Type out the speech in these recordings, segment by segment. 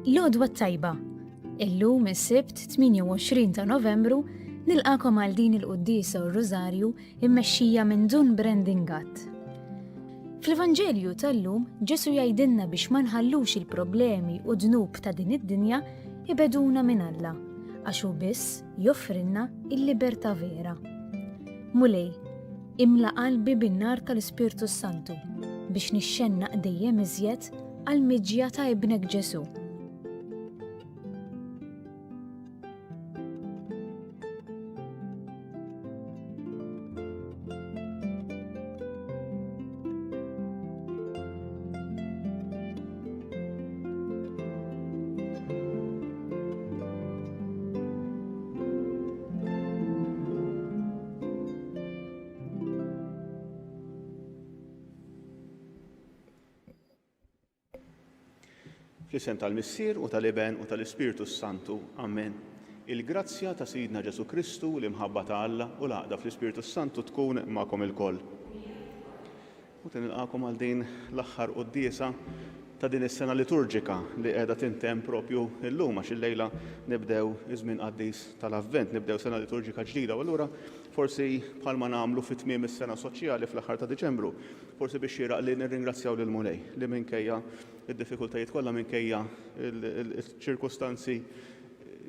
L-għodwa t-tajba. Illum is-Sibt 28 ta' Novembru nilqakom għal din il-quddiesa u r-Rużarju immexxija minn Dun Brandon Gatt. Fl-Evanġelju tal-lum Ġesu jgħidilna biex ma nħallux il-problemi u dnub ta' din id-dinja ibeduna minn Alla, għax hu biss joffrilna il-libertà vera. Mulej, imla qalbi bin-nar tal-Ispirtu Santu biex nixxennaq dejjem iżjed għall-miġja ta' Ibnek Ġesù. Fl-isem tal-Missier u tal-Iben u tal-Ispirtu s-Santu. Amen. Il-grazzja ta' Sidna Ġesù Kristu, l-imħabba ta' Alla u l-għaqda fl-Ispirtu s-Santu tkun magħkom ilkoll. U nilqagħkom għal din l-aħħar quddiesa ta' din is-sena liturġika li qiegħda tintemm propju llum għax illejla nibdew iż-żmien qaddis tal-Avvent, nibdew sena liturġika ġdida u allura forsi bħalma nagħmlu fi tmiem is-sena soċjali fl-aħħar ta' Diċembru, forsi biex xieraq li nirringrazzjaw lill-Mulej li minkejja d-diffikultajiet kollha minkejja l-ċirkustanzi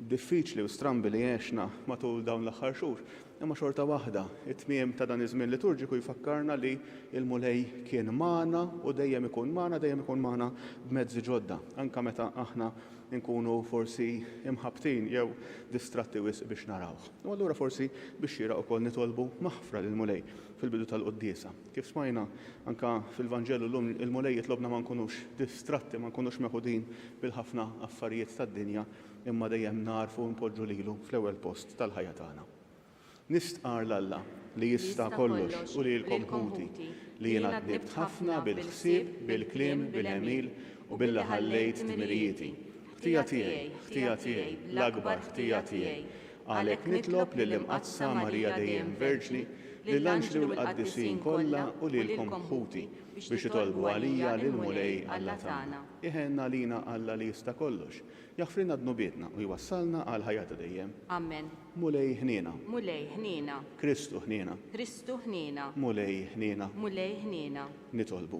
diffiċli u strambi li għexna matul dawn l-aħħar xhur, Imma xorta waħda, it-tmiem ta' dan iż-żmien liturġiku jfakkarna li l-Mulej kien magħna u dejjem ikun magħna, dejjem ikun magħna b'mezzi ġodda, anke meta aħna nkunu forsi imħabbtin jew distratti wisq biex narawh. U allura forsi biex xieraq ukoll nitolbu maħfra lill-Mulej fil-bidu tal-quddiesa. Kif smajna anke fil-Vanġelu llum, il-Mulej jitlobna ma nkunux distratti, ma nkunux meħudin bil-ħafna affarijiet tad-dinja, imma dejjem nagħrfu npoġġu lilu fl-ewwel post tal-ħajja tagħna. Nistqarr 'l Alla li jista' kollox u lilkom ħuti, li jiena dnibt ħafna bil-ħsieb, bil-kliem, bil-għemil u billi ħallejt dmirijieti. Ħtija tiegħi, ħtija tiegħi, l-akbar ħtija tiegħi. Għalhekk nitlob lill-Imqaddsa Marija dejjem Verġni, lill-anġli u l-qaddisin kollha u lilkom ħuti, biex titolbu għalija lill-Mulej Alla tagħna. Iħenn għalina Alla li jista' kollox, Jaħfrilna dnubietna u jwassalna għall-ħajja ta' dejjem. Amen. Mulej ħniena. Mulej ħniena. Kristu ħniena. Kristu ħniena. Mulej ħniena. Mulej ħniena. Nitolbu.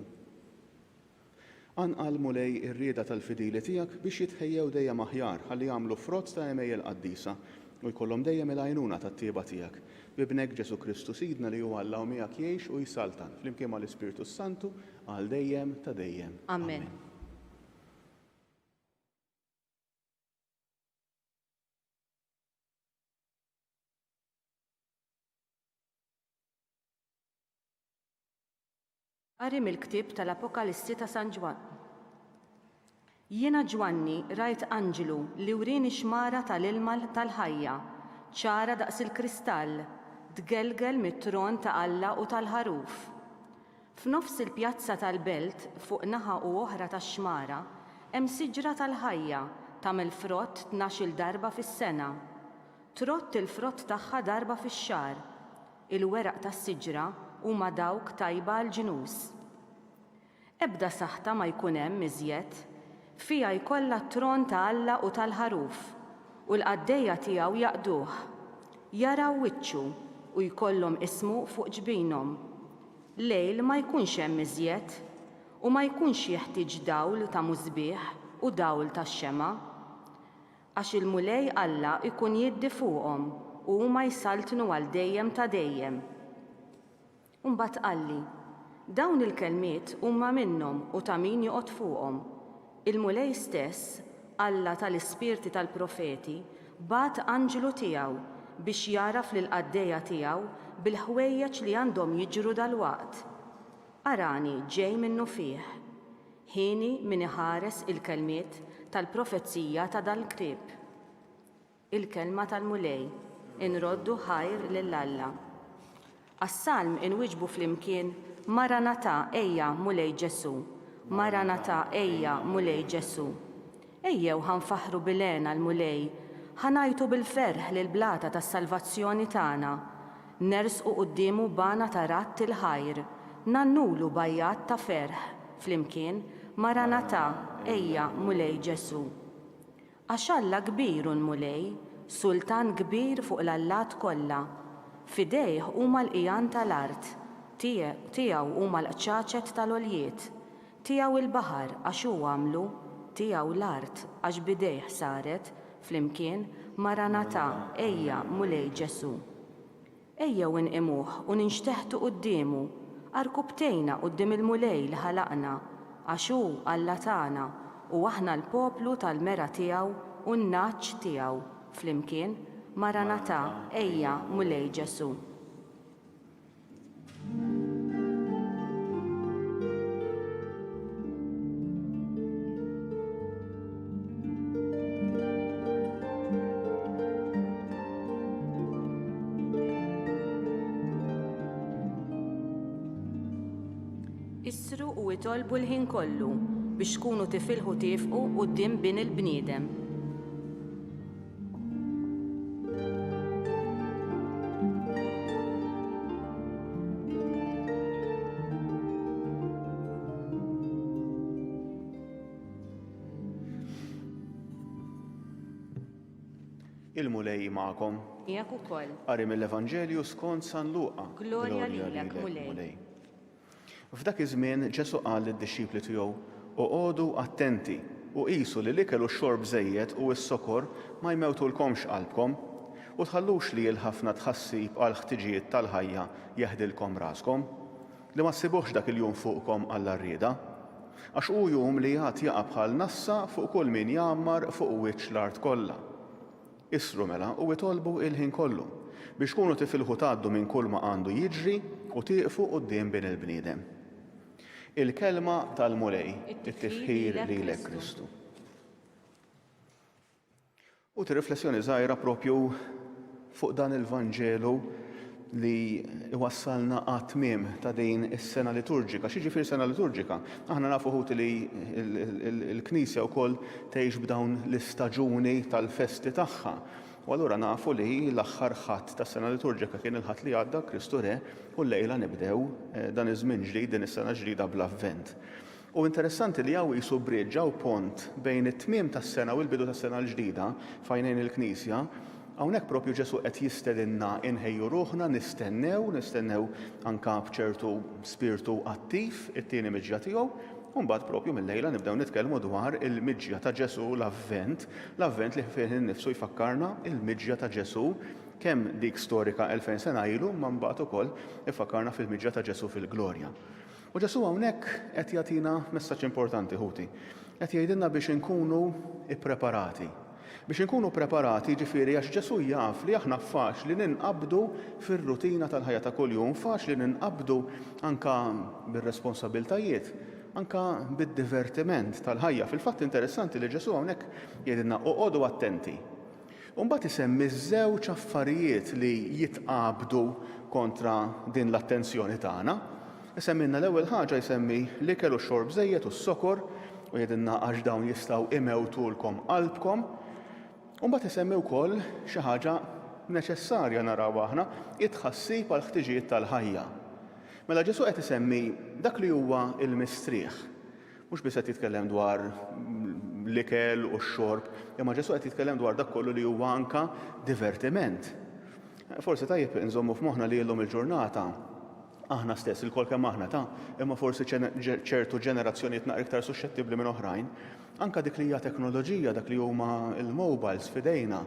Qanqal, Mulej, ir-rieda tal-fidili tiegħek biex jitħejjew dejjem aħjar ħalli jagħmlu frott ta' għemejjel qaddisa u jkollhom dejjem il-għajnuna tat-tjieba tiegħek. B'Ibnek Ġesù Kristu Sidna li hu Alla u miegħek jgħix u jsaltan, flimkien mal-Ispirtu s-Santu, għal dejjem ta' dejjem. Amen. Qari mill-ktieb tal-Apokalissi ta' San Ġwann. Jiena Ġwanni rajt anġlu li wrieni xmara tal-ilma tal-ħajja, ċara daqs il-kristall, tgelgel mit-tron ta' Alla u tal-Ħaruf. F'nofs il-pjazza tal-belt, fuq naħa u oħra tax-xmara, hemm siġra tal-ħajja, tagħmel frott tnax-il darba fis-sena. Trodd il-frott tagħha darba fix-xahar. Il-weraq tas-siġra huma dawk tajba għall-ġnus. Ebda saħta ma jkun hemm iżjed. Fiha jkollha t-tron ta' Alla u tal-Ħaruf, u l-qaddejja tiegħu jaqduh. Jaraw wiċċu, u jkollhom ismu fuq ġbinhom. Lejl ma jkunx hemm iżjed, u ma jkunx jeħtieġ dawl ta' musbieħ u dawl tax-xemgħa. Għax il-Mulej Alla jkun jiddi fuqhom u huma jsaltnu għal dejjem ta' dejjem. U mbagħad qalli, Dawn il-kelmiet huma minnhom u ta' min joqgħod fuqhom. Il-Mulej stess, Alla tal-ispirti tal-profeti, bagħat anġlu tiegħu biex jgħarraf lill-qaddejja tiegħu bil-ħwejjeġ li għandhom jiġru dalwaqt. Arani ġej minnufih. Hieni min iħares il-kelmiet tal-profezija ta' dal-ktieb. Il-Kelma tal-Mulej, Inroddu ħajr lil Alla. Għas-Salm inwieġbu flimkien, Maranatha, ejja, Mulej Ġesù. Maranatha, ejja, Mulej Ġesù. Ejjew ħa nfaħħru bil-hena l-Mulej, ħa ngħajtu bil-ferħ lill-blata tas-salvazzjoni tagħna. Nersqu quddiemu b'għana ta' radd il-ħajr, ngħannulu b'għajjat ta' ferħ, flimkien, Maranatha, ejja, Mulej Ġesù. Għax Alla kbir hu l-Mulej, sultan kbir fuq l-allat kollha. F'idejh huma l-qigħan tal-art, tiegħu huma l-qċaċet tal-għoljiet. Tiegħu l-baħar, għax hu għamlu, tiegħu l-art, għax b'idejh saret, flimkien, Maranatha, ejja, Mulej Ġesù. Ejjew inqimuh u ninxteħtu quddiemu, għarkupptejna quddiem il-Mulej li ħalaqna, għax hu Alla tagħna, u aħna l-poplu tal-mergħa tiegħu u n-nagħaġ tiegħu, flimkien, Maranatha, ejja, Mulej Ġesù. Issru u itolbu l-ħin kollu biex tkunu tifilħu tiefqu quddiem Bin il-bniedem. Il-Mulej magħkom. Miegħek ukoll. Qari mill-Evanġelju skont San Luqa. Glorja lilek, Mulej. F'dak iż-żmien Ġesù qal lid-dixxipli tiegħu, Oqogħdu attenti u qisu li l-ikel u x-xorb żejjed u s-sokor ma jmewtulkomx qalbkom, u tħallux li l-ħafna tħassib għall-ħtiġijiet tal-ħajja jeħdilkom raskom, li ma ssibuhx dak il-jum fuqkom għall-għarrieda. Għax hu jum li għad jaqa' bħal nassa fuq kull min jgħammar fuq wiċċ l-art kollha. Issru mela u itolbu il-ħin kollu, biex tkunu tifilħu tgħaddu minn kulma għandu jiġri u tieqfu quddiem Bin il-bniedem. Il-Kelma tal-Mulej, It-tifħir lilek Kristu. U riflessjoni żgħira propju fuq dan il-Vanġelu li iwassalna għat-tmiem ta' din is-sena liturġika. X'jiġifieri sena liturġika? Aħna nafu ħuti li l-Knisja wkoll tgħix b'dawn l-istaġuni tal-festi tagħha. U allura nafu li l-aħħar Ħadd tas-sena liturġika kien il-Ħadd li għadda, Kristu Re, u llejla nibdew eh, dan iż-żmien ġdid, din is-sena ġdida bl-Avvent. U interessanti li hawn qisu bridge, hawn pont bejn it-tmiem tas-sena u l-bidu tas-sena l-ġdida f'għajnejn il-Knisja. Hawnhekk propju Ġesù qed jistedinna inħejju ruħna, nistennew, nistennew anka b'ċertu spirtu attiv it-tieni miġja tiegħu. U mbagħad propju mil-lejla nibdew nitkellmu dwar il-miġja ta' Ġesù, l-Avvent, l-Avvent li fih innifsu jfakkarna il-miġja ta' Ġesù, kemm dik storika 2000 sena ilu, imma mbagħad ukoll ifakkarna fil-miġja ta' Ġesù fil-glorja. U Ġesù hawnhekk qed jagħtina messaġġ importanti, ħuti. Qed jgħidilna biex inkunu ppreparati. Biex inkunu preparati, jiġifieri għax Ġesù jaf li aħna faċli ninqabdu fir-rutina tal-ħajja ta' kuljum, faċli ninqabdu anka bir-responsabbiltajiet, anka bid-divertiment tal-ħajja. Fil-fatt interessanti li Ġesù hawnhekk jgħidilna oqogħdu attenti. U mbagħad isemmi żewġ affarijiet li jitqabdu kontra din l-attenzjoni tagħna. Isemmilna l-ewwel ħaġa jsemmi l-ikel u x-xorb żejjed u s-sokor u jgħidilna għax dawn jistgħu imewtulkom qalbkom. U mbagħad isemmi wkoll xi ħaġa neċessarja narawha aħna, it-tħassib għall-ħtiġijiet tal-ħajja. Mela Ġesù qed isemmi dak li huwa l-mistrieħ. Mhux biss qed jitkellem dwar l-ikel u x-xorb, imma Ġesù qed jitkellem dwar dak kollu li huwa anka divertiment. Forsi tajjeb inżommu f'moħħna li llum il-ġurnata aħna stess, ilkoll kemm aħna ta' imma forsi ċertu ġenerazzjonijiet naqra iktar suxxettibbli minn oħrajn, anka dik li hija teknoloġija, dak li huma l-mobiles f'idejna,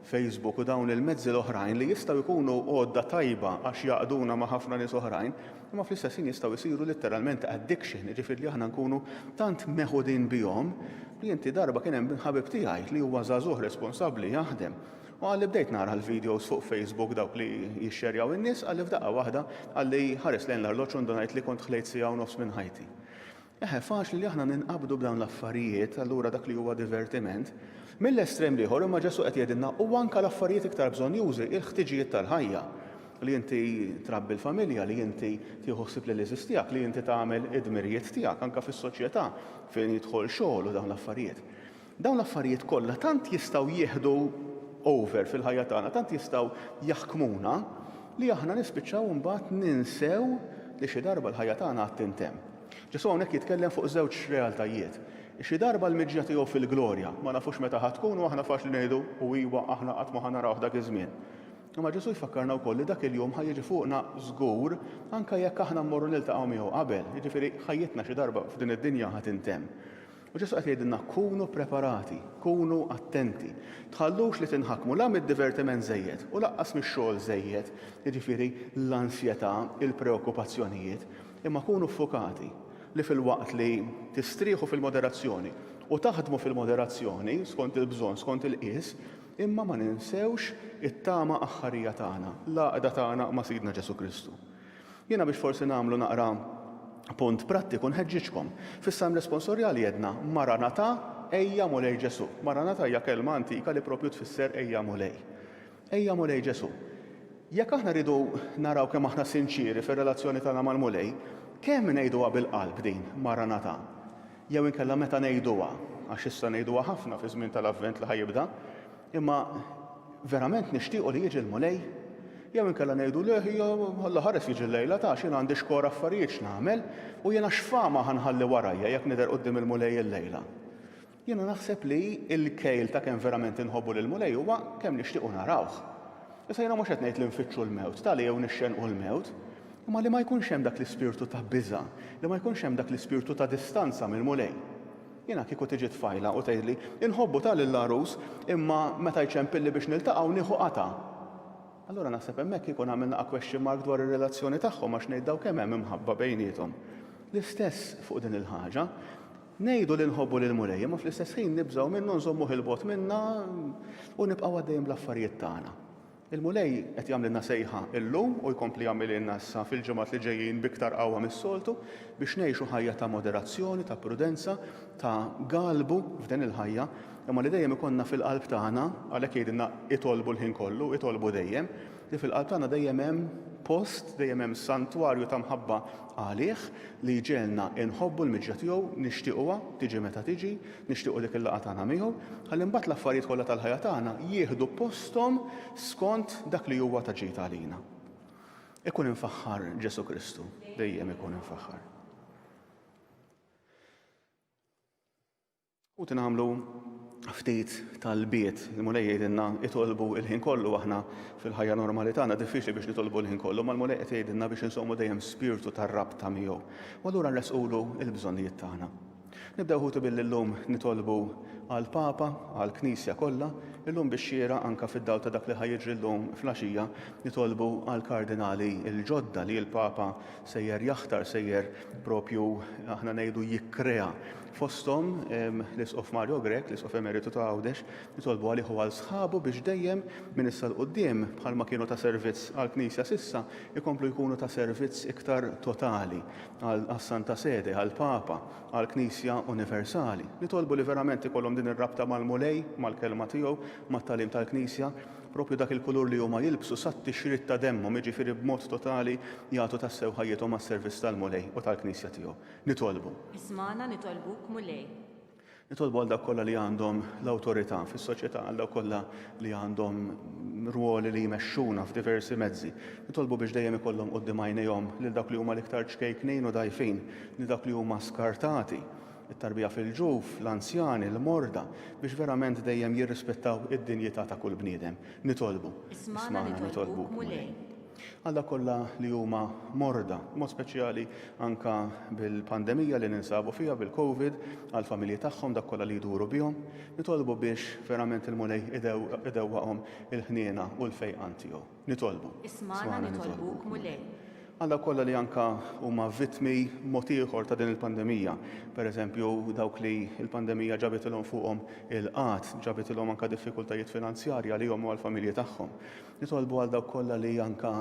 Facebook u dawn il-mezzi l-oħrajn li jistgħu jkunu għodda tajba għax jgħaqqduna ma' ħafna nies oħrajn, imma fl-istess ħin jistgħu jsiru litteralment addiction, jiġifieri li aħna nkunu tant meħudin bihom li inti darba kien hemm ħabib tiegħi li huwa żagħżugħ responsabbli jaħdem u qalli bdejt nara l-videos fuq Facebook dawk li jixxerjaw in-nies qalli f'daqqa waħda qalli ħarist lejn l-arloġġ u ndunajt li kont ħlejt siegħa u nofs minn ħajti. Eħe, faċli li aħna ninqabdu b'dawn l-affarijiet, allura dak li huwa divertiment. Mill-estrem l-ieħor, imma Ġesù qed jgħidilna, u anke l-affarijiet iktar bżonnjużi, il-ħtiġijiet tal-ħajja, li inti trabbi l-familja, li inti tieħu ħsieb lill-għeżież tiegħek, li inti tagħmel id-dmirijiet tiegħek anke fis-soċjetà fejn jidħol xogħol u dawn l-affarijiet. Dawn l-affarijiet kollha tant jistgħu jieħdu over fil-ħajja tagħna, tant jistgħu jaħkmuna li aħna nispiċċaw imbagħad ninsew li xi darba l-ħajja tagħna għad tintemm. Ġesù hawnhekk jitkellem fuq żewġ realtajiet. Xi darba l-miġja tiegħu fil-glorja, ma nafux meta ħa tkun u aħna faċli ngħidu u iwa aħna qatt ma ħa narawh dak iż-żmien. Imma Ġesù jfakkarna wkoll li dak il-jum ħa jiġi fuqna żgur anke jekk aħna mmorru niltaqgħu miegħu qabel, jiġifieri ħajjitna xi darba f'din id-dinja ħa tintemm. U Ġesù qed jgħidilna kunu preparati, kunu attenti. Tħallux li tinħakmu la mid-divertiment żejjed u lanqas mix-xogħol żejjed, jiġifieri l-ansjetà, il-preokkupazzjonijiet, imma kunu ffukati li filwaqt li tistrieħu fil-moderazzjoni u taħdmu fil-moderazzjoni skont il-bżonn, skont il-qies, imma ma ninsewx it-tama aħħarija tagħna, l-għaqda tagħna ma' Sidna Ġesù Kristu. Jiena biex forsi nagħmlu naqra punt prattiku nħeġġiġkom. Fis-Salm Responsorjali għedna Maranatha, ejja Mulej Ġesù. Maranatha hija kelma antika li propju tfisser ejja Mulej. Ejja Mulej Ġesù. Jekk aħna rridu naraw kemm aħna sinċieri fir-relazzjoni tagħna mal-Mulej, kemm ngħiduha bil-qalb din Maranatha? Jew inkella meta ngħiduha, għax issa ngħiduha ħafna fiż-żmien tal-Avvent li ħa jibda, imma verament nixtiequ li jiġi l-Mulej? Jew inkella ngħidu le ħija Alla ħares jiġi llejla ta' għax jien għandi xkor affarijiet x'nagħmel u jiena x'fama ħa nħalli warajja jekk nidher quddiem il-Mulej illejla. Jiena naħseb li l-kejl ta' kemm verament inħobbu lill-Mulej huwa kemm nixtiequ narawh. Issa jiena mhux qed ngħid li nfittxu l-mewt, ta' li jew nixxenqu l-mewt, imma li ma jkunx hemm dak l-ispirtu ta' biża', li ma jkunx hemm dak l-ispirtu ta' distanza mill-Mulej. Jiena kieku tiġi tfajla u tgħidli, inħobbu ta' lill-għarus, imma meta jċempilli biex niltaqgħu nieħu qatgħa. Allura naħseb hemmhekk kieku nagħmel naqa' question mark dwar ir-relazzjoni tagħhom għax ngħid daw kemm hemm imħabba bejniethom. L-istess fuq din il-ħaġa. Ngħidu li nħobbu lill-Mulej, imma fl-istess ħin nibżgħu minnu, nżommuh 'il bogħod minna u nibqgħu għaddejjin bl-affarijiet tagħna. Il-Mulej qed jagħmlilna sejħa llum u jkompli jagħmilhielna issa fil-ġimgħat li ġejjin b'iktar qawwa mis-soltu biex ngħixu ħajja ta' moderazzjoni, ta' prudenza, ta' galbu f'din il-ħajja, imma li dejjem ikollna fil-qalb tagħna, għalhekk jgħidilna itolbu l-ħin kollu, itolbu dejjem, li fil-qalb tagħna dejjem hemm post, dejjem hemm santwarju ta' mħabba għalih li jġegħelna inħobbu l-miġja tiegħu, nixtiequha, tiġi meta tiġi, nixtiequ dik il-laqgħa tagħna miegħu, ħalli mbagħad l-affarijiet kollha tal-ħajja tagħna jieħdu posthom skont dak li huwa ta' ġid għalina. Ikun imfaħħar Ġesù Kristu, dejjem ikun imfaħħar. U nagħmlu ftit talbiet. Il-Mulej jgħidilna itolbu il-ħin kollu aħna fil-ħajja normali tagħna diffiċli biex nitolbu l-ħin kollu, ma l-Mulej qed jgħidilna biex insommu dejjem spirtu tar-rabta miegħu. U allura nresqulu l-bżonnijiet tagħna. Nibdew ħuti billi llum nitolbu għall-Papa, għall-Knisja kollha, illum bix-xieraq anke fid-dawl ta' dak li ħa jiġri llum fl-għaxija, nitolbu għall-kardinali l-ġodda li l-Papa sejjer jaħtar, sejjer propju aħna ngħidu jikkrea. Fosthom l-Isqof Mario Grech, l-Isqof Emeritu ta' Għawdex, nitolbu għalih u għal sħabu biex dejjem minn issa 'l quddiem, bħalma kienu ta' servizz għall-Knisja s'issa, ikomplu jkunu ta' servizz iktar totali għas-Santa Sede, għall-Papa, għall-Knisja Universali. Nitolbu li verament ikollhom din ir-rabta mal-Mulej, mal-Kelma tiegħu, mat-tagħlim tal-Knisja, propju dak il-kulur li huma jilbsu sat-tixrid ta' demmhom, jiġifieri b'mod totali jagħtu tassew ħajjithom għas-servizz tal-Mulej u tal-Knisja tiegħu. Nitolbu. Ismagħna nitolbuk Mulej. Nitolbu għal dawk kollha li għandhom l-awtorità fis-soċjetà, għal dawk kollha li għandhom rwoli li jmexxuna f'diversi mezzi. Nitolbu biex dejjem ikollhom quddiem għajnejhom lil dawk li huma l-iktar ċkejknin u dgħajfin, lil dawk li huma skartati, it-tarbija fil-ġuf, l-anzjani, l-morda, biex verament dejjem jirrispettaw id-dinjità ta' kull bniedem. Nitolbu. Ismagħna nitolbuk, Mulej. Għal dawk kollha li huma morda, b'mod speċjali anke bil-pandemija li ninsabu fiha, bil-Covid, għall-familji tagħhom, dawk kollha li jduru bihom, nitolbu biex verament il-Mulej idewwaqhom il-ħniena u l-fejqan tiegħu. Nitolbu. Ismagħna nitolbuk, Mulej. Għal dawk kollha li anke huma vittmi mod ieħor ta' din il-pandemija, pereżempju dawk li l-pandemija ġabitilhom fuqhom il-qgħad, ġabitilhom anke diffikultajiet finanzjarji għalihom u għall-familji tagħhom. Nitolbu għal dawk kollha li anke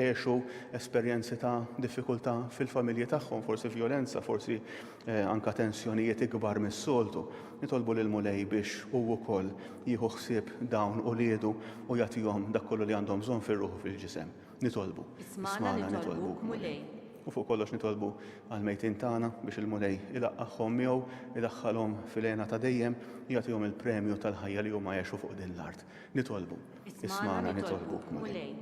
għexu esperjenzi ta' diffikultà fil-familji tagħhom, forsi vjolenza, forsi anke tensjonijiet ikbar mis-soltu. Nitolbu lill-Mulej biex hu wkoll jieħu ħsieb dawn uliedu u jagħtihom dak kollu li għandhom bżonn fir-ruħ u fil-ġisem. Nitolbu. Ismagħna nitolbuk, Mulej. U fuq kollox nitolbu għall-mejtin tagħna biex il-Mulej ilaqqagħhom miegħu, idaħħalhom fil-hena ta' dejjem, jagħtihom il-premju tal-ħajja li huma għexu fuq din l-art. Nitolbu. Ismagħna nitolbuk, Mulej.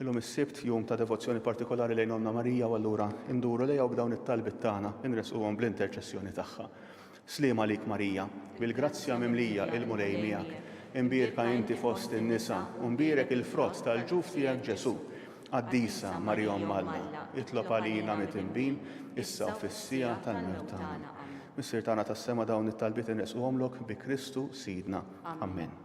Illum is-Sibt, jum ta' devozzjoni partikolari lejn Ommna Marija u allura nduru lejha u b'dawn it-talbiet tagħna nressquhom bl-interċessjoni tagħha. Sliem għalik Marija, bil-grazzja mimlija il-Mulej miegħek. Imbierka inti fost in-nisa, u mbierek il-frott tal-ġuf tiegħek Ġesù. Qaddisa Marija Omm Alla, itlob għalina midinbin, issa u fis-siegħa tal-mewt tagħna. Missier tagħna tas-sema dawn it-talbiet inressquhomlok bi Kristu Sidna. Amen.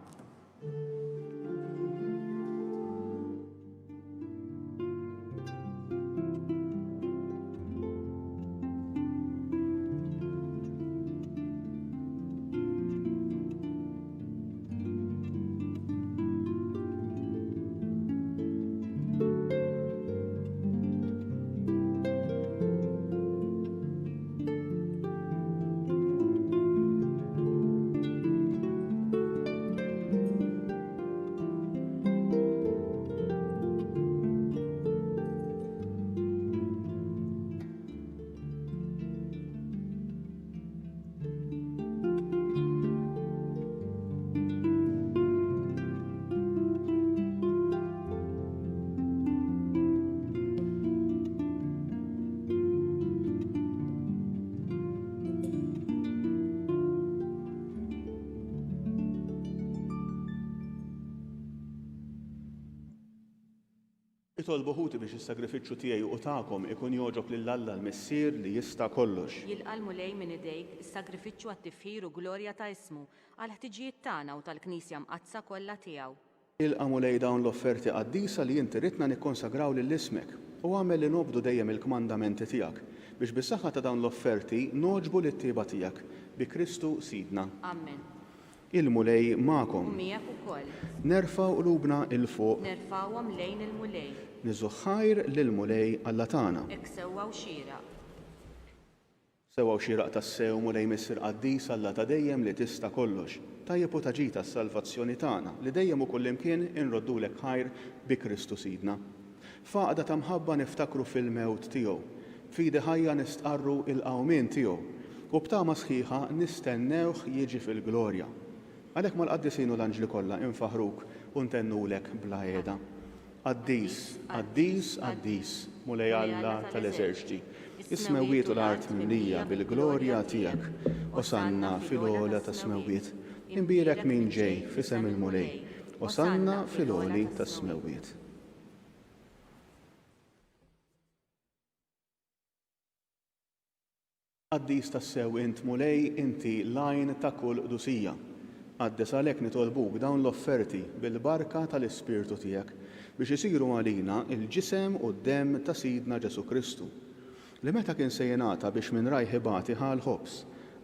Itolbu ħuti biex is-sagrifiċċju tiegħi u tagħkom ikun jogħġob lil Alla l-Missier li jista' kollox. Jilqa' l-Mulej minn idejk is-sagrifiċċju għat-tifħir u glorja ta' ismu, għall-ħtiġijiet tagħna u tal-Knisja Mqaddsa kollha tiegħu. Ilqa' Mulej dawn l-offerti qaddisa li inti ridtna nikkonsagraw lil ismek, u agħmel li nobdu dejjem il-kmandamenti tiegħek, biex bis-saħħa ta' dawn l-offerti nogħġbu lit-tjieba tiegħek, bi Kristu Sidna. Amen. Il-Mulej magħkom. U miegħek ukoll. Nerfgħu qlubna 'l fuq. Nerfgħuhom lejn il-Mulej. Niżżu ħajr lill-Mulej Alla tagħna. Hekk sewwa u xieraq. Sewwa u xieraq tassew, Mulej Missier Qaddis, Alla ta' dejjem li tista' kollox, tajjeb u ta' ġid għas-salvazzjoni tagħna, li dejjem u kullimkien inroddulek ħajr bi Kristu Sidna. F'għaqda ta' mħabba niftakru fil-mewt tiegħu, b'fidi ħajja nistqarru l-qawmien tiegħu, u b'tama sħiħa nistennewh jiġi fil-glorja. Għalhekk mal-qaddisin u l-anġli kollha infaħħruk u ntennulek bla qiegħda. Qaddis, qaddis, qaddis, Mulej Alla tal-eżerċti, is-smewwiet u l-art mimlija bil-glorja tiegħek. Osanna fil-ogħla tas-smewwiet. Imbierek min ġej f'isem il-Mulej. Osanna fil-għoli tas-smewwiet. Qaddis tassew int, Mulej, inti l-għajn ta' kull qdusija. Qaddes għalhekk nitolbuk dawn l-offerti bil-barka tal-Ispirtu tiegħek, biex isiru għalina l-ġisem u d-demm ta' Sidna Ġesù Kristu, li meta kien se jingħata biex minn rajh ibati ħa l-ħobż,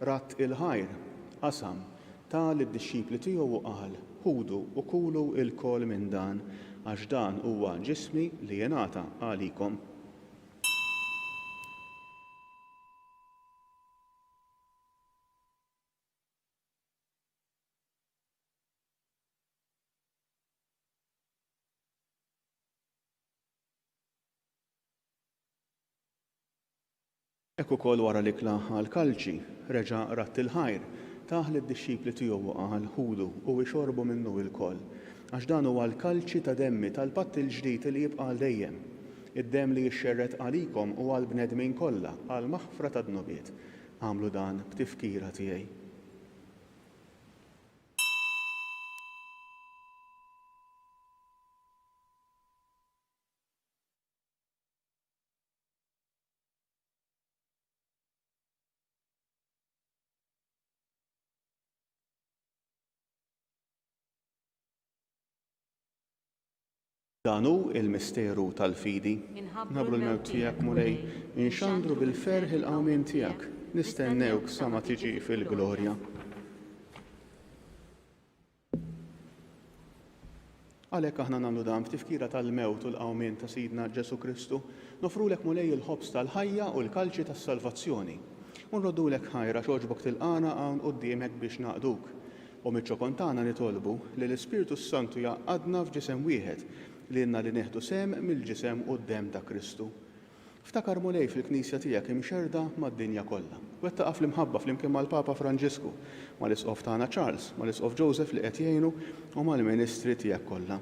radd il-ħajr, qasam, ta lid-dixxipli tiegħu u qal, Ħudu u kulu lkoll minn dan, għax dan huwa ġismi li jingħata għalikom. Hekk ukoll wara l-ikla ħa l-kalċi, reġa' radd il-ħajr, tah lid-dixxipli tiegħu u qal, Ħudu u ixorbu minnu ilkoll, għax dan huwa l-kalċi ta' demmi tal-patt il-ġdid li jibqa' għal dejjem, id-demm li jixxerred għalikom u għall-bnedmin kollha għall-maħfra tad-dnubiet. Agħmlu dan b'tifkira tiegħi. Dan hu l-misteru tal-fidi. Inħabbru l-mewt tiegħek, Mulej, inxandru bil-ferħ il-qawmien tiegħek, nistennewk sa ma tiġi fil-glorja. Għalhekk aħna nagħmlu dan b'tifkira tal-mewt u l-qawmien ta' Sidna Ġesù Kristu, noffrulek Mulej il-ħobż tal-ħajja u l-kalċi tas-salvazzjoni. U nroddulek ħajr għax għoġbok tilqagħna hawn quddiemek biex naqduk. U miċ-ċokon tagħna nitolbu li l-Ispirtu s-Santu jgħaqqadna f'ġisem wieħed, lilna li nieħdu sehem mill-ġisem u d-demm ta' Kristu. Ftakar, Mulej, fil-Knisja tiegħek imxerrda mad-dinja kollha. Wettaqha fl-imħabba flimkien mal-Papa Franġisku, mal-Isqof tagħna Charles, mal-Isqof Joseph li qed jgħinu u mal-ministri tiegħek kollha.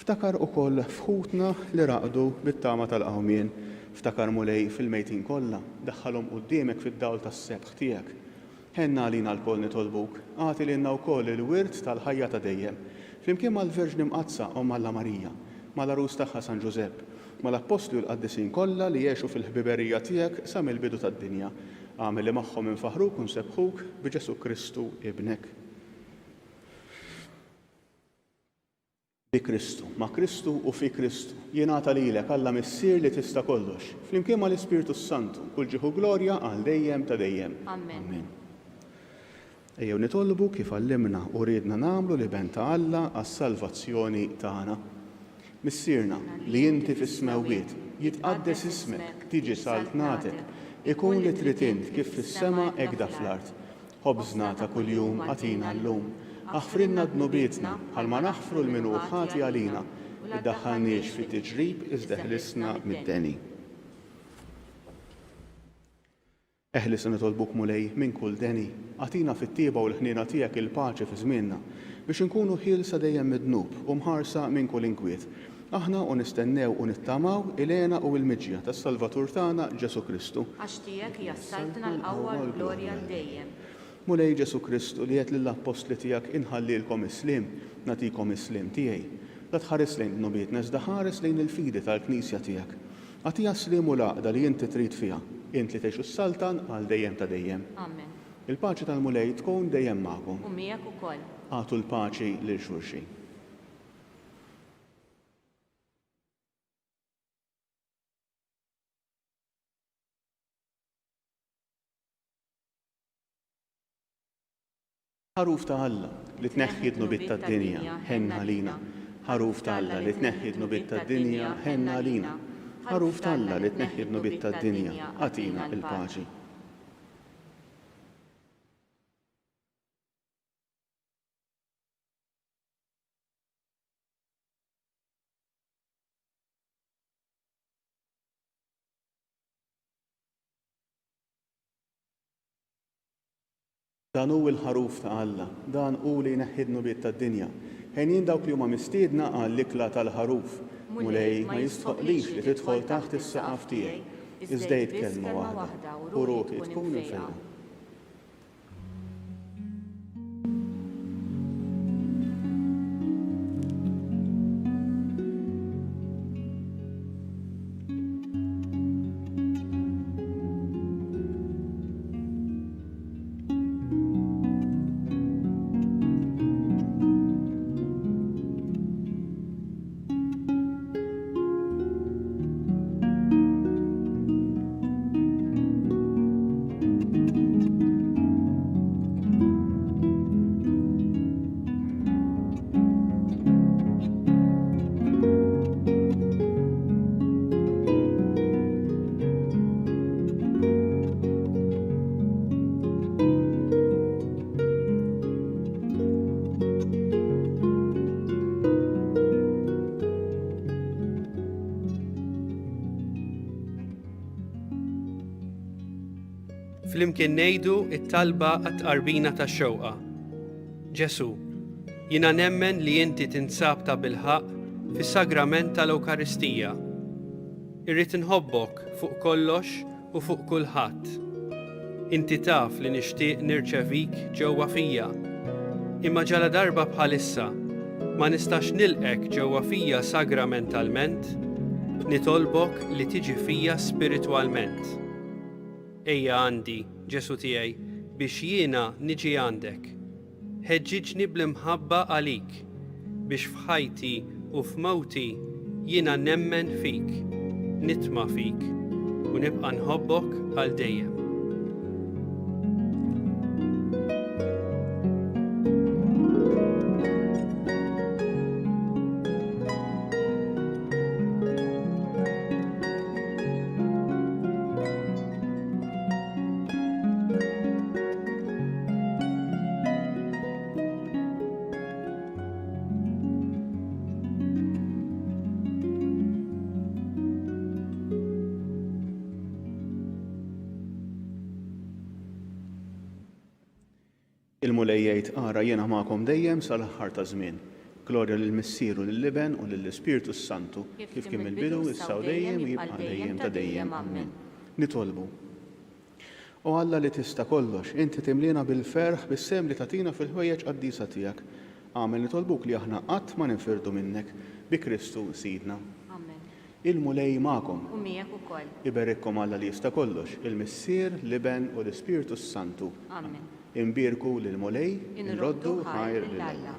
Ftakar ukoll f'ħutna li raqdu bit-tama tal-qawmien. Ftakar, Mulej, fil-mejtin kollha, daħħalhom quddiemek fid-dawl tas-sebħ tiegħek. Ħenn għalina lkoll nitolbuk, agħti lilna wkoll il-wirt tal-ħajja ta' dejjem, flimkien mal-Verġni Mqaddsa Omm Alla Marija, mal-Għarus tagħha San Ġużepp, mal-Appostli u l-qaddisin kollha li għexu fil-ħbiberija tiegħek sa mill-bidu tad-dinja. Agħmel li magħhom infaħħruk u nsebbħuk bi Ġesù Kristu Ibnek. Bi Kristu, ma' Kristu u fi Kristu, jingħata lilek, Alla Missier li tista' kollox, flimkien mal-Ispirtu s-Santu, kull ġieħ u glorja għal dejjem ta' dejjem. Amen. Amen. Ejjew nitolbu kif għallimna u riedna nagħmlu l-Iben ta' Alla għas-salvazzjoni tagħna. Missierna, li inti fis-smewwiet, jitqaddes ismek, tiġi saltnatek, ikun li trid int kif fis-sema hekk da fl-art. Ħobżna ta' kuljum agħtina llum. Aħfrilna dnubietna, bħalma naħfru 'l min hu ħati għalina. Iddaħħalniex fi tiġrib, iżda eħlisna mid-deni. Eħlisna nitolbuk, Mulej, minn kull deni. Agħtina fit-tjieba u l-ħniena tiegħek il-paċi fi żmienna, biex inkunu ħielsa dejjem mid-dnub u mħarsa minn kull inkwiet. Aħna u nistennew u nittamaw il-hena u l-miġja tas-Salvatur tagħna Ġesù Kristu. Għax tiegħek hija s-saltna, l-qawwa u l-glorja għal dejjem. Mulej Ġesù Kristu, li għedt lill-appostli tiegħek Inħallielkom is-sliem, nagħtikom is-sliem tiegħi. La tħares lejn dnubietna iżda ħares lejn il-fidi tal-Knisja tiegħek. Agħtiha s-sliem u l-għaqda li inti trid fiha, int li tgħix u ssaltan għal dejjem ta' dejjem. Amen. Il-paċi tal-Mulej tkun dejjem magħkom. U miegħek ukoll. Agħtu l-paċi lil xulxin. Ħaruf ta' Alla, li tneħħi d-dnubiet tad-dinja, ħenn għalina. Ħaruf ta' Alla, li tneħħi d-dnubiet tad-dinja, ħenn għalina. Ħaruf ta' Alla, li tneħħi d-dnubiet tad-dinja, agħtina l-paċi. Dan hu l-Ħaruf ta' Alla, dan hu li jneħħi d-dnubiet tad-dinja. Henjin dawk li huma mistiedna għall-ikla tal-Ħaruf. Mulej, ma jistħoqqlix li tidħol taħt is-saqaf tiegħi, iżda għid kelma waħda, u ruħi tkun imfejqa. Flimkien ngħidu t-talba għat-tqarbina tax-xewqa. Ġesù, jiena nemmen li inti tinsab tabilħaqq fis-sagrament tal-Ewkaristija. Irrid inħobbok fuq kollox u fuq kulħadd. Inti taf li nixtieq nirċevik ġewwa fija. Imma ġaladarba bħalissa ma nistax nilqgħek ġewwa fija sagramentalment, nitolbok li tiġi fija spiritwalment. Ejja għandi, Ġesù tiegħi, biex jiena niġi għandek. Ħeġġiġni bl-imħabba għalik, biex f'ħajti u f'mewti jiena nemmen fik, nitma' fik, u nibqa' nħobbok għal dejjem. Il-Mulej jgħid, Ara, jiena magħkom dejjem sal-aħħar taż-żmien. Glorja lill-Missier u lill-Iben u lill-Ispirtu s-Santu, kif kien mill-bidu, issa u dejjem, u jibqa' dejjem ta' dejjem. Amen. Nitolbu. O Alla li tista' kollox, inti timliena bil-ferħ bis-sehem li tagħtina fil-ħwejjeġ qaddisa tiegħek. Agħmel nitolbuk li aħna qatt ma ninfirdu minnek. Bi Kristu Sidna. Amen. Il-Mulej magħkom. U miegħek ukoll. Iberikkom Alla li jista' kollox, il-Missier, l-Iben u l-Ispirtu s-Santu. Amen. Inbierku lill-Mulej, inroddu ħajr lil Alla.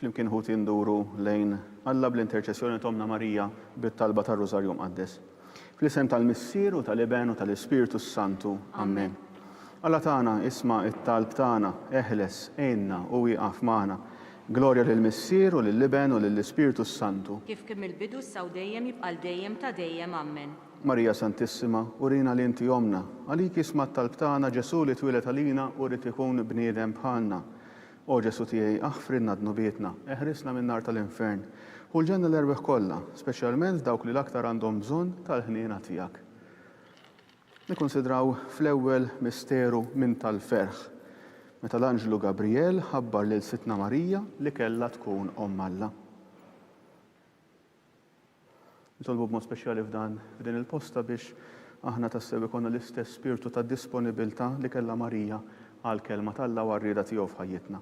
Flimkien ħuti nduru lejn Alla bl-interċessjoni t'Ommna Marija bit-talba tar-Rużarju Mqaddes. Fl-isem tal-Missier u tal-Iben u tal-Ispirtu s-Santu. Ammen. Alla tagħna, isma' t-talb tagħna, eħles, għinna u ieqaf magħna. Glorja lill-Missier u lill-Iben u lill-Ispirtu s-Santu. Kif kien mill-bidu issa u dejjem jibqa' għal dejjem ta' dejjem. Ammen. Marija Santissima, urina li inti Ommna. Għalik jisma' t-talb tagħna Ġesù li twieled għalina u ried ikun bniedem bħalna. O Ġesù tiegħi, aħfrilna dnubietna, eħrisna min-nar tal-infern, ħu l-ġenna l-erwieħ kollha, speċjalment dawk li l-aktar għandhom bżonn tal-ħniena tiegħek. Nikkunsidraw fl-ewwel misteru minn tal-ferħ, meta l-anġlu Gabrijel ħabbar lil Sidtna Marija li kellha tkun Omm Alla. Nitolbu b'mod speċjali f'dan f'din il-posta biex aħna tassew ikollna l-istess spirtu ta' disponibilità li kellha Marija għall-Kelma t'Alla u għar-rieda tiegħu f'ħajjitna.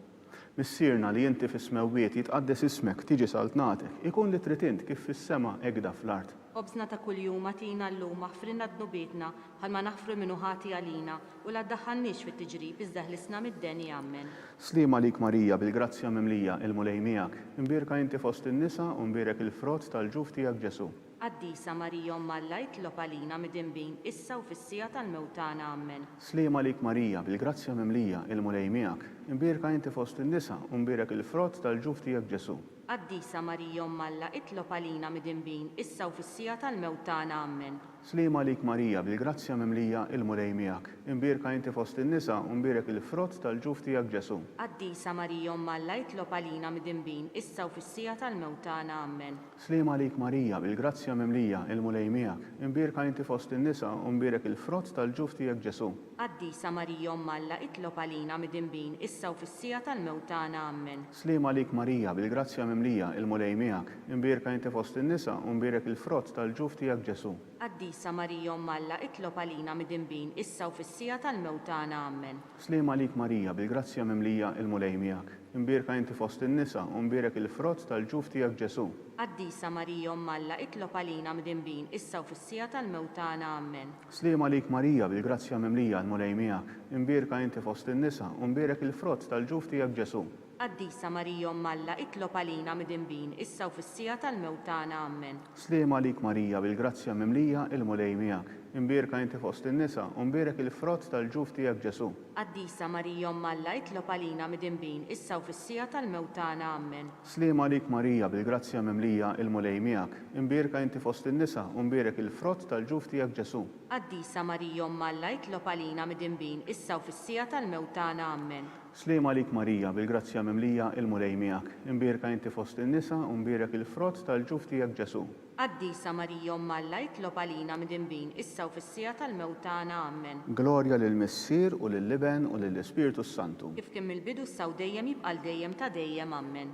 Missierna li inti fis-smewwiet, jitqaddes ismek, tiġi saltnatek, ikun li trid int kif fis-sema hekda fl-art. Ħobżna ta' kuljum agħtina llum, aħfrilna dnubietna, bħalma naħfru 'l min hu ħati għalina, U la ddaħħalniex fit-tiġrib, iżda ħlisna mid-deni. Ammen. Sliem għalik Marija, bil-grazzja mimlija, il-Mulej miegħek. Imbierka inti fost in-nisa u mbierek il-frott tal-ġuf tiegħek Ġesù. Qaddisa Marija Omm Alla itlob għalina midinbin, issa u fis-siegħa tal-mewt tagħna. Ammen. Sliem għalik Marija, bil-grazzja mimlija, il-Mulej miegħek. Imbierka inti fost in-nisa u mbierek il-frott tal-ġuf tiegħek Ġesù. Qaddisa Marija Omm Alla itlob għalina midinbin, issa u fis-siegħa tal-mewt tagħna. Ammen. Sliem għalik Marija, bil-grazzja mimlija, il-Mulej miegħek. Imbierka inti fost in-nisa u mbierek il-frott tal-ġuf tiegħek Ġesù. Qaddisa Marija Omm Alla itlob għalina midinbin, issa u fis-siegħa tal-mewt tagħna. Ammen. Sliem għalik Marija, bil-grazzja mimlija, il-Mulej miegħek. Imbierka inti fost in-nisa u mbierek il-frott tal-ġuf tiegħek Ġesù. Qaddisa Marija Omm Alla itlob għalina midinbin, issa u fis-siegħa tal-mewt tagħna. Ammen. Sliem għalik Marija, bil-grazzja mimlija, il-Mulej miegħek. Imbierka inti fost in-nisa u mbierek il-frott tal-ġuf tiegħek Ġesù. Qaddisa Marija Omm Alla itlob għalina midinbin issa u fis-siegħa tal-mewt tagħna. Ammen. Sliem għalik Marija, bil-grazzja mimlija, il-Mulej miegħek. Imbierka inti fost in-nisa u mbierek il-frott tal-ġuf tiegħek Ġesù. Qaddisa Marija Omm Alla itlob għalina midinbin issa u fis-siegħa tal-mewt tagħna. Ammen. Sliem għalik Marija, bil-grazzja mimlija, l-Mulej miegħek. Imbierka inti fost in-nisa u mbierek il-frott tal-ġuf tiegħek Ġesù. Qaddisa Marija Omm Alla itlob għalina midinbin issa u fis-siegħa tal-mewt tagħna. Ammen. Sliem għalik Marija, bil-grazzja mimlija, il-Mulej miegħek. Imbierka inti fost in-nisa, u mbierek il-frott tal-ġuf tiegħek Ġesù. Qaddisa Marija Omm Alla itlob għalina midinbin issa u fis-siegħa tal-mewt tagħna. Ammen. Sliem għalik Marija bil-grazzja mimlija il-Mulej miegħek. Imbierka inti fost in-nisa, u mbierek il-frott tal-ġuf tiegħek Ġesù. Qaddisa Marija Omm Alla itlob għalina midinbin issa u fis-siegħa tal-mewt tagħna. Ammen. Sliem għalik Marija, bil-grazzja mimlija, il-Mulej miegħek. Imbierka inti fost in-nisa, u mbierek il-frott tal-ġuf tiegħek Ġesù. Qaddisa Marija Omm Alla itlob għalina midinbin issa u fis-siegħa tal-mewt tagħna. Ammen. Glorja lill-Missier u lill-Iben u lill-Ispirtu s-Santu. Kif kien mill-bidu issa u dejjem jibqa' għal dejjem ta' dejjem. Ammen.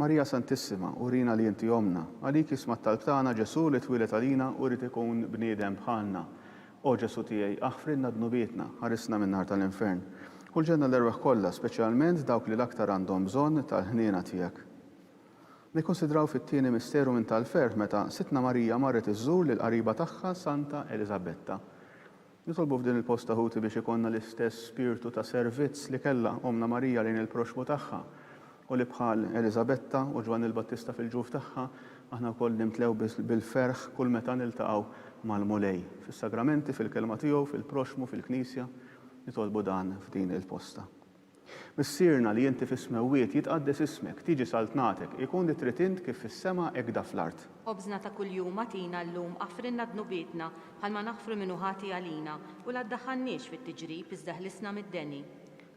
Marija Santissima, urina li inti Ommna. Għalik jisma' t-talb tagħna Ġesù li twieled għalina u ried ikun bniedem bħalna. O Ġesù tiegħi, aħfrilna dnubietna, ħarisna min-nar tal-infern. Ħu l-ġenna l-erwieħ kollha, speċjalment dawk li l-aktar għandhom bżonn tal-ħniena tiegħek. Nikkunsidraw fit-tieni misteru minn tal-ferħ meta Sidtna Marija marret iżżur lill-qariba tagħha Santa Eliżabetta. Nitolbu f'din il-posta ħuti biex ikollna l-istess spirtu ta' servizz li kellha Ommna Marija lejn il-proxxmu tagħha u li bħal Eliżabetta u Ġwanni l-Battista fil-ġuf tagħha, aħna wkoll nimtlew bil-ferħ kull meta niltaqgħu mal-Mulej, fis-sagramenti, fil-Kelma tiegħu, fil-proxxmu, fil-Knisja. Nitolbu dan f'din il-posta. Missierna li inti fis-smewwiet, jitqaddes ismek, tiġi saltnatek, ikun li trid int kif fis-sema hekk da fl-art. Ħobżna ta' kuljum agħtina llum, aħfrilna dnubietna, bħalma naħfru min hu ħati għalina, u la ddaħħalniex fit-tiġrib, iżda ħlisna mid-deni.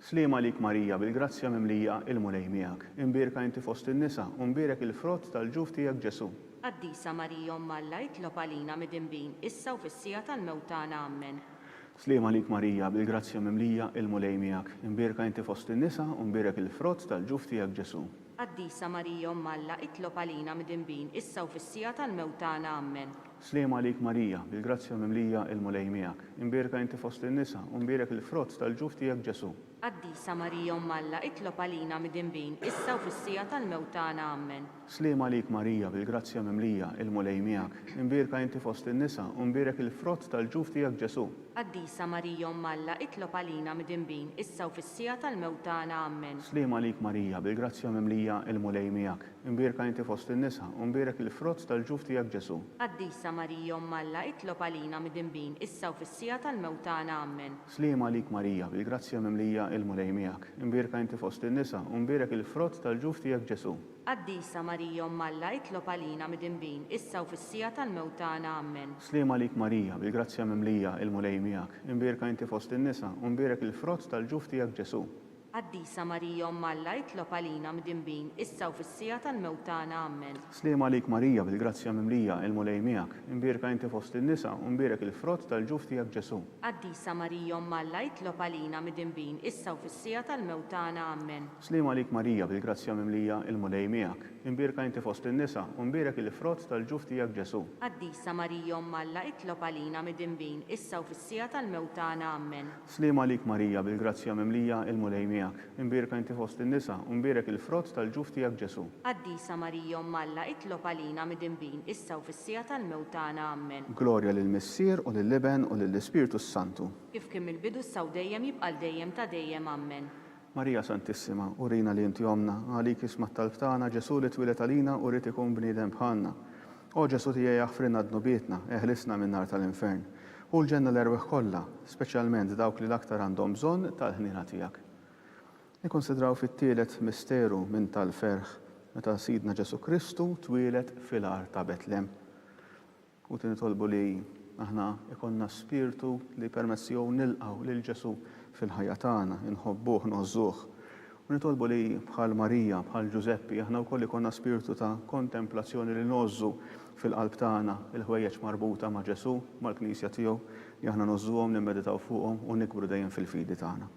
Sliem għalik Marija, bil-grazzja mimlija, il-Mulej miegħek. Imbierka inti fost in-nisa, u mbierek il-frott tal-ġuf tiegħek Ġesù. Qaddisa Marija Omm Alla itlob għalina midinbin, issa u fis-siegħa tal-mewt tagħna. Ammen. Sliem għalik Marija, bil-grazzja mimlija, il-Mulej miegħek. Imbierka inti fost in-nisa, u mbierek il-frott tal-ġuf tiegħek Ġesù. Qaddisa Marija Omm Alla itlob għalina midinbin, issa u fis-siegħa tal-mewt tagħna. Ammen. Sliem għalik Marija, bil-grazzja mimlija il-Mulej miegħek. Imbierka inti fost in-nisa, u mbierek il-frott tal-ġuf tiegħek Ġesù. Qaddisa Marija Omm Alla, itlob għalina midinbin, issa u fis-siegħa tal-mewt tagħna. Ammen. Sliem għalik Marija, bil-grazzja mimlija, il-Mulej miegħek. Imbierka inti fost in-nisa, u mbierek il-frott tal-ġuf tiegħek Ġesù. Qaddisa Marija Omm Alla, itlob għalina midinbin, issa u fis-siegħa tal-mewt tagħna. Ammen. Sliem għalik Marija, bil-grazzja mimlija, il-Mulej miegħek. Imbierka inti fost in-nisa, u mbierek il-frott tal-ġuf tiegħek Ġesù. Qaddisa Marija Omm Alla, itlob għalina midinbin, issa u fis-siegħa tal-mewt tagħna. Ammen. Sliem għalik Marija, bil-grazzja mimlija il-Mulej miegħek. Imbierka inti fost in-nisa, u mbierek il-frott tal-ġuf tiegħek Ġesù. Qaddisa Marija Omm Alla, itlob għalina midinbin, issa u fis-siegħa tal-mewt tagħna. Ammen. Sliem għalik Marija, bil-grazzja mimlija il-Mulej miegħek. Imbierka inti fost in-nisa, u mbierek il-frott tal-ġuf tiegħek Ġesù. Qaddisa Marija Omm Alla itlob għalina mdinbin, issa u fis-siegħa tal-mewt tagħna. Ammen. Sliem għalik Marija, bil-grazzja mimlija, il-Mulej miegħek. Imbierka inti fost in-nisa, u mbierek il-frott tal-ġuf tiegħek Ġesù. Qaddisa Marija Omm Alla itlob għalina midinbin, issa u fis-siegħa tal-mewt tagħna. Ammen. Sliem għalik Marija, bil-grazzja mimlija, il-Mulej miegħek. Imbierka inti fost in-nisa, u mbierek il-frott tal-ġuf tiegħek Ġesù. Qaddisa Marija Omm Alla itlob għalina midinbin, issa u fis-siegħa tal-mewt tagħna. Ammen. Sliem għalik Marija, bil-grazzja mimlija, il-Mulej miegħek. Imbierka inti fost in-nisa, u mbierek il-frott tal-ġuf tiegħek Ġesù. Qaddisa Marija Omm Alla, itlob għalina midinbin, issa u fis-siegħa tal-mewt tagħna. Ammen. Glorja lill-Missier, u lill-Iben, u lill-Ispirtu s-Santu. Kif kien mill-bidu issa u dejjem jibqa' għal dejjem ta' dejjem. Ammen. Marija Santissima, urina li inti Ommna, għalik jisma' t-talb tagħna, Ġesù li twieled għalina u ried ikun bniedem bħalna. O Ġesù tiegħi aħfrilna dnubietna, eħlisna min-nar tal-infern. Ħu l-ġenna l-erwieħ kollha, speċjalment dawk li l-aktar għandhom bżonn tal-ħniena tiegħek. Nikkunsidraw fit-tielet misteru minn tal-ferħ, meta Sidna Ġesù Kristu twieled fil-għar ta' Betlem. Ħuti nitolbu li aħna ikollna spirtu li permezz tiegħu nilqgħu lil Ġesù fil-ħajja tagħna, inħobbuh, ngħożżuh. U nitolbu li bħal Marija, bħal Ġużeppi, aħna wkoll ikollna spirtu ta' kontemplazzjoni li ngħożżu fil-qalb tagħna il-ħwejjeġ marbuta ma' Ġesù, mal-Knisja tiegħu, li aħna ngħożżuhom, nimmeditaw fuqhom u nikbru dejjem fil-fidi tagħna.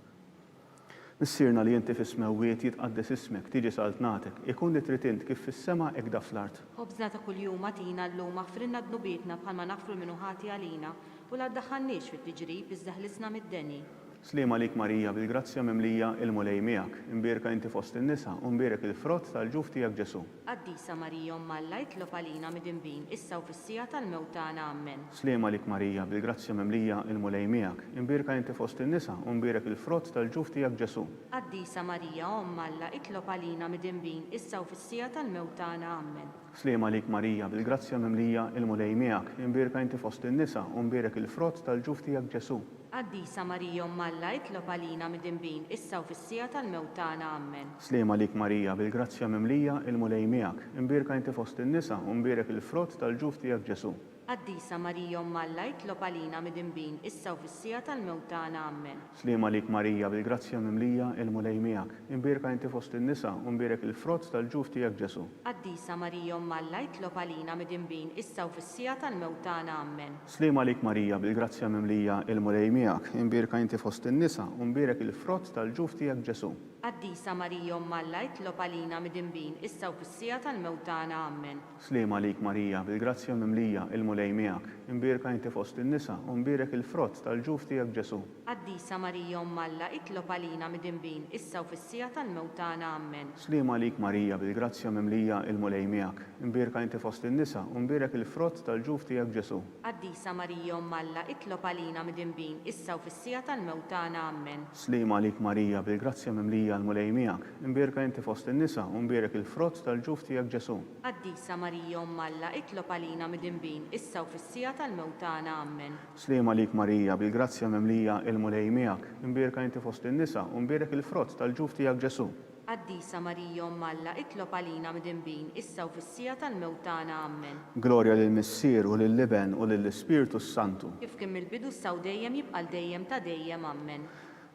Missierna li inti fis-smewwiet, jitqaddes ismek, tiġi saltnatek, ikun li trid int kif fis-sema hekk da fl-art. Ħobżna ta' kuljum agħtina llum, aħfrilna dnubietna bħalma naħfru 'l min hu ħati għalina, u la ddaħħalniex fit-tiġrib, iżda ħlisna mid-deni. Sliem għalik Marija, bil-grazzja mimlija, il-Mulej miegħek, imbierka inti fost in-nisa, u mbierek il-frott tal-ġuf tiegħek Ġesù. Qaddisa Marija Omm Alla itlob għalina midinbin issa u fis-siegħa tal-mewt tagħna. Ammen. Sliem għalik Marija, bil-grazzja mimlija, il-Mulej miegħek, imbierka inti fost in-nisa, u mbierek il-frott tal-ġuf tiegħek Ġesù. Qaddisa Marija Omm Alla itlob għalina midinbin issa u fis-siegħa tal-mewt tagħna. Ammen. Sliem għalik Marija, bil-grazzja mimlija, il-Mulej miegħek, imbierka inti fost in-nisa, u mbierek il-frott tal-ġuf tiegħek Ġesù. Qaddisa Marija Omm Alla itlob għalina midinbin issa u fis-siegħa tal-mewt tagħna. Ammen. Sliem għalik Marija, bil-grazzja mimlija, il-Mulej miegħek, imbierka inti fost in-nisa u mbierek il-frott tal-ġuf tiegħek Ġesù. Qaddisa Marija Omm Alla itlob għalina midinbin issa u fis-siegħa tal-mewt tagħna. Ammen. Sliem għalik Marija, bil-grazzja mimlija, il-Mulej miegħek, imbierka inti fost in-nisa u mbierek il-frott tal-ġuf tiegħek Ġesù. Qaddisa Marija Omm Alla itlob għalina midinbin issa u fis-siegħa tal-mewt tagħna. Ammen. Sliem għalik Marija, bil-grazzja mimlija, il-Mulej miegħek, imbierka inti fost in-nisa, u mbierek il-frott tal-ġuf tiegħek Ġesù. Qaddisa Marija Omm Alla itlob għalina midinbin issa u fis-siegħa tal-mewt tagħna. Ammen. Sliem għalik Marija, bil-grazzja mimlija, il-Mulej miegħek, imbierka inti fost in-nisa, u mbierek il-frott tal-ġuf tiegħek Ġesù. Qaddisa Marija Omm Alla itlob għalina midinbin issa u fis-siegħa tal-mewt tagħna. Ammen. Sliem għalik Marija, bil-grazzja mimlija, il-Mulej miegħek, imbierka inti fost in-nisa, u mbierek il-frott tal-ġuf tiegħek Ġesù. Qaddisa Marija Omm Alla, itlob għalina midinbin, issa u fis-siegħa tal-mewt tagħna. Ammen. Sliem għalik Marija, bil-grazzja mimlija, l-Mulej miegħek, imbierka inti fost in-nisa, u mbierek il-frott tal-ġuf tiegħek Ġesù. Qaddisa Marija Omm Alla, itlob għalina midinbin, issa u fis-siegħa tal-mewt tagħna. Ammen. Sliem għalik Marija, bil-grazzja mimlija, il-Mulej miegħek, imbierka inti fost in-nisa, u mbierek il-frott tal-ġuf tiegħek Ġesù. Qaddisa Marija Omm Alla, itlob għalina midinbin, issa u fis-siegħa tal-mewt tagħna. Ammen. Glorja lill-Missier u lill-Iben u lill-Ispirtu s-Santu. Kif kien mill-bidu issa u dejjem jibqa' għal dejjem ta' dejjem. Ammen.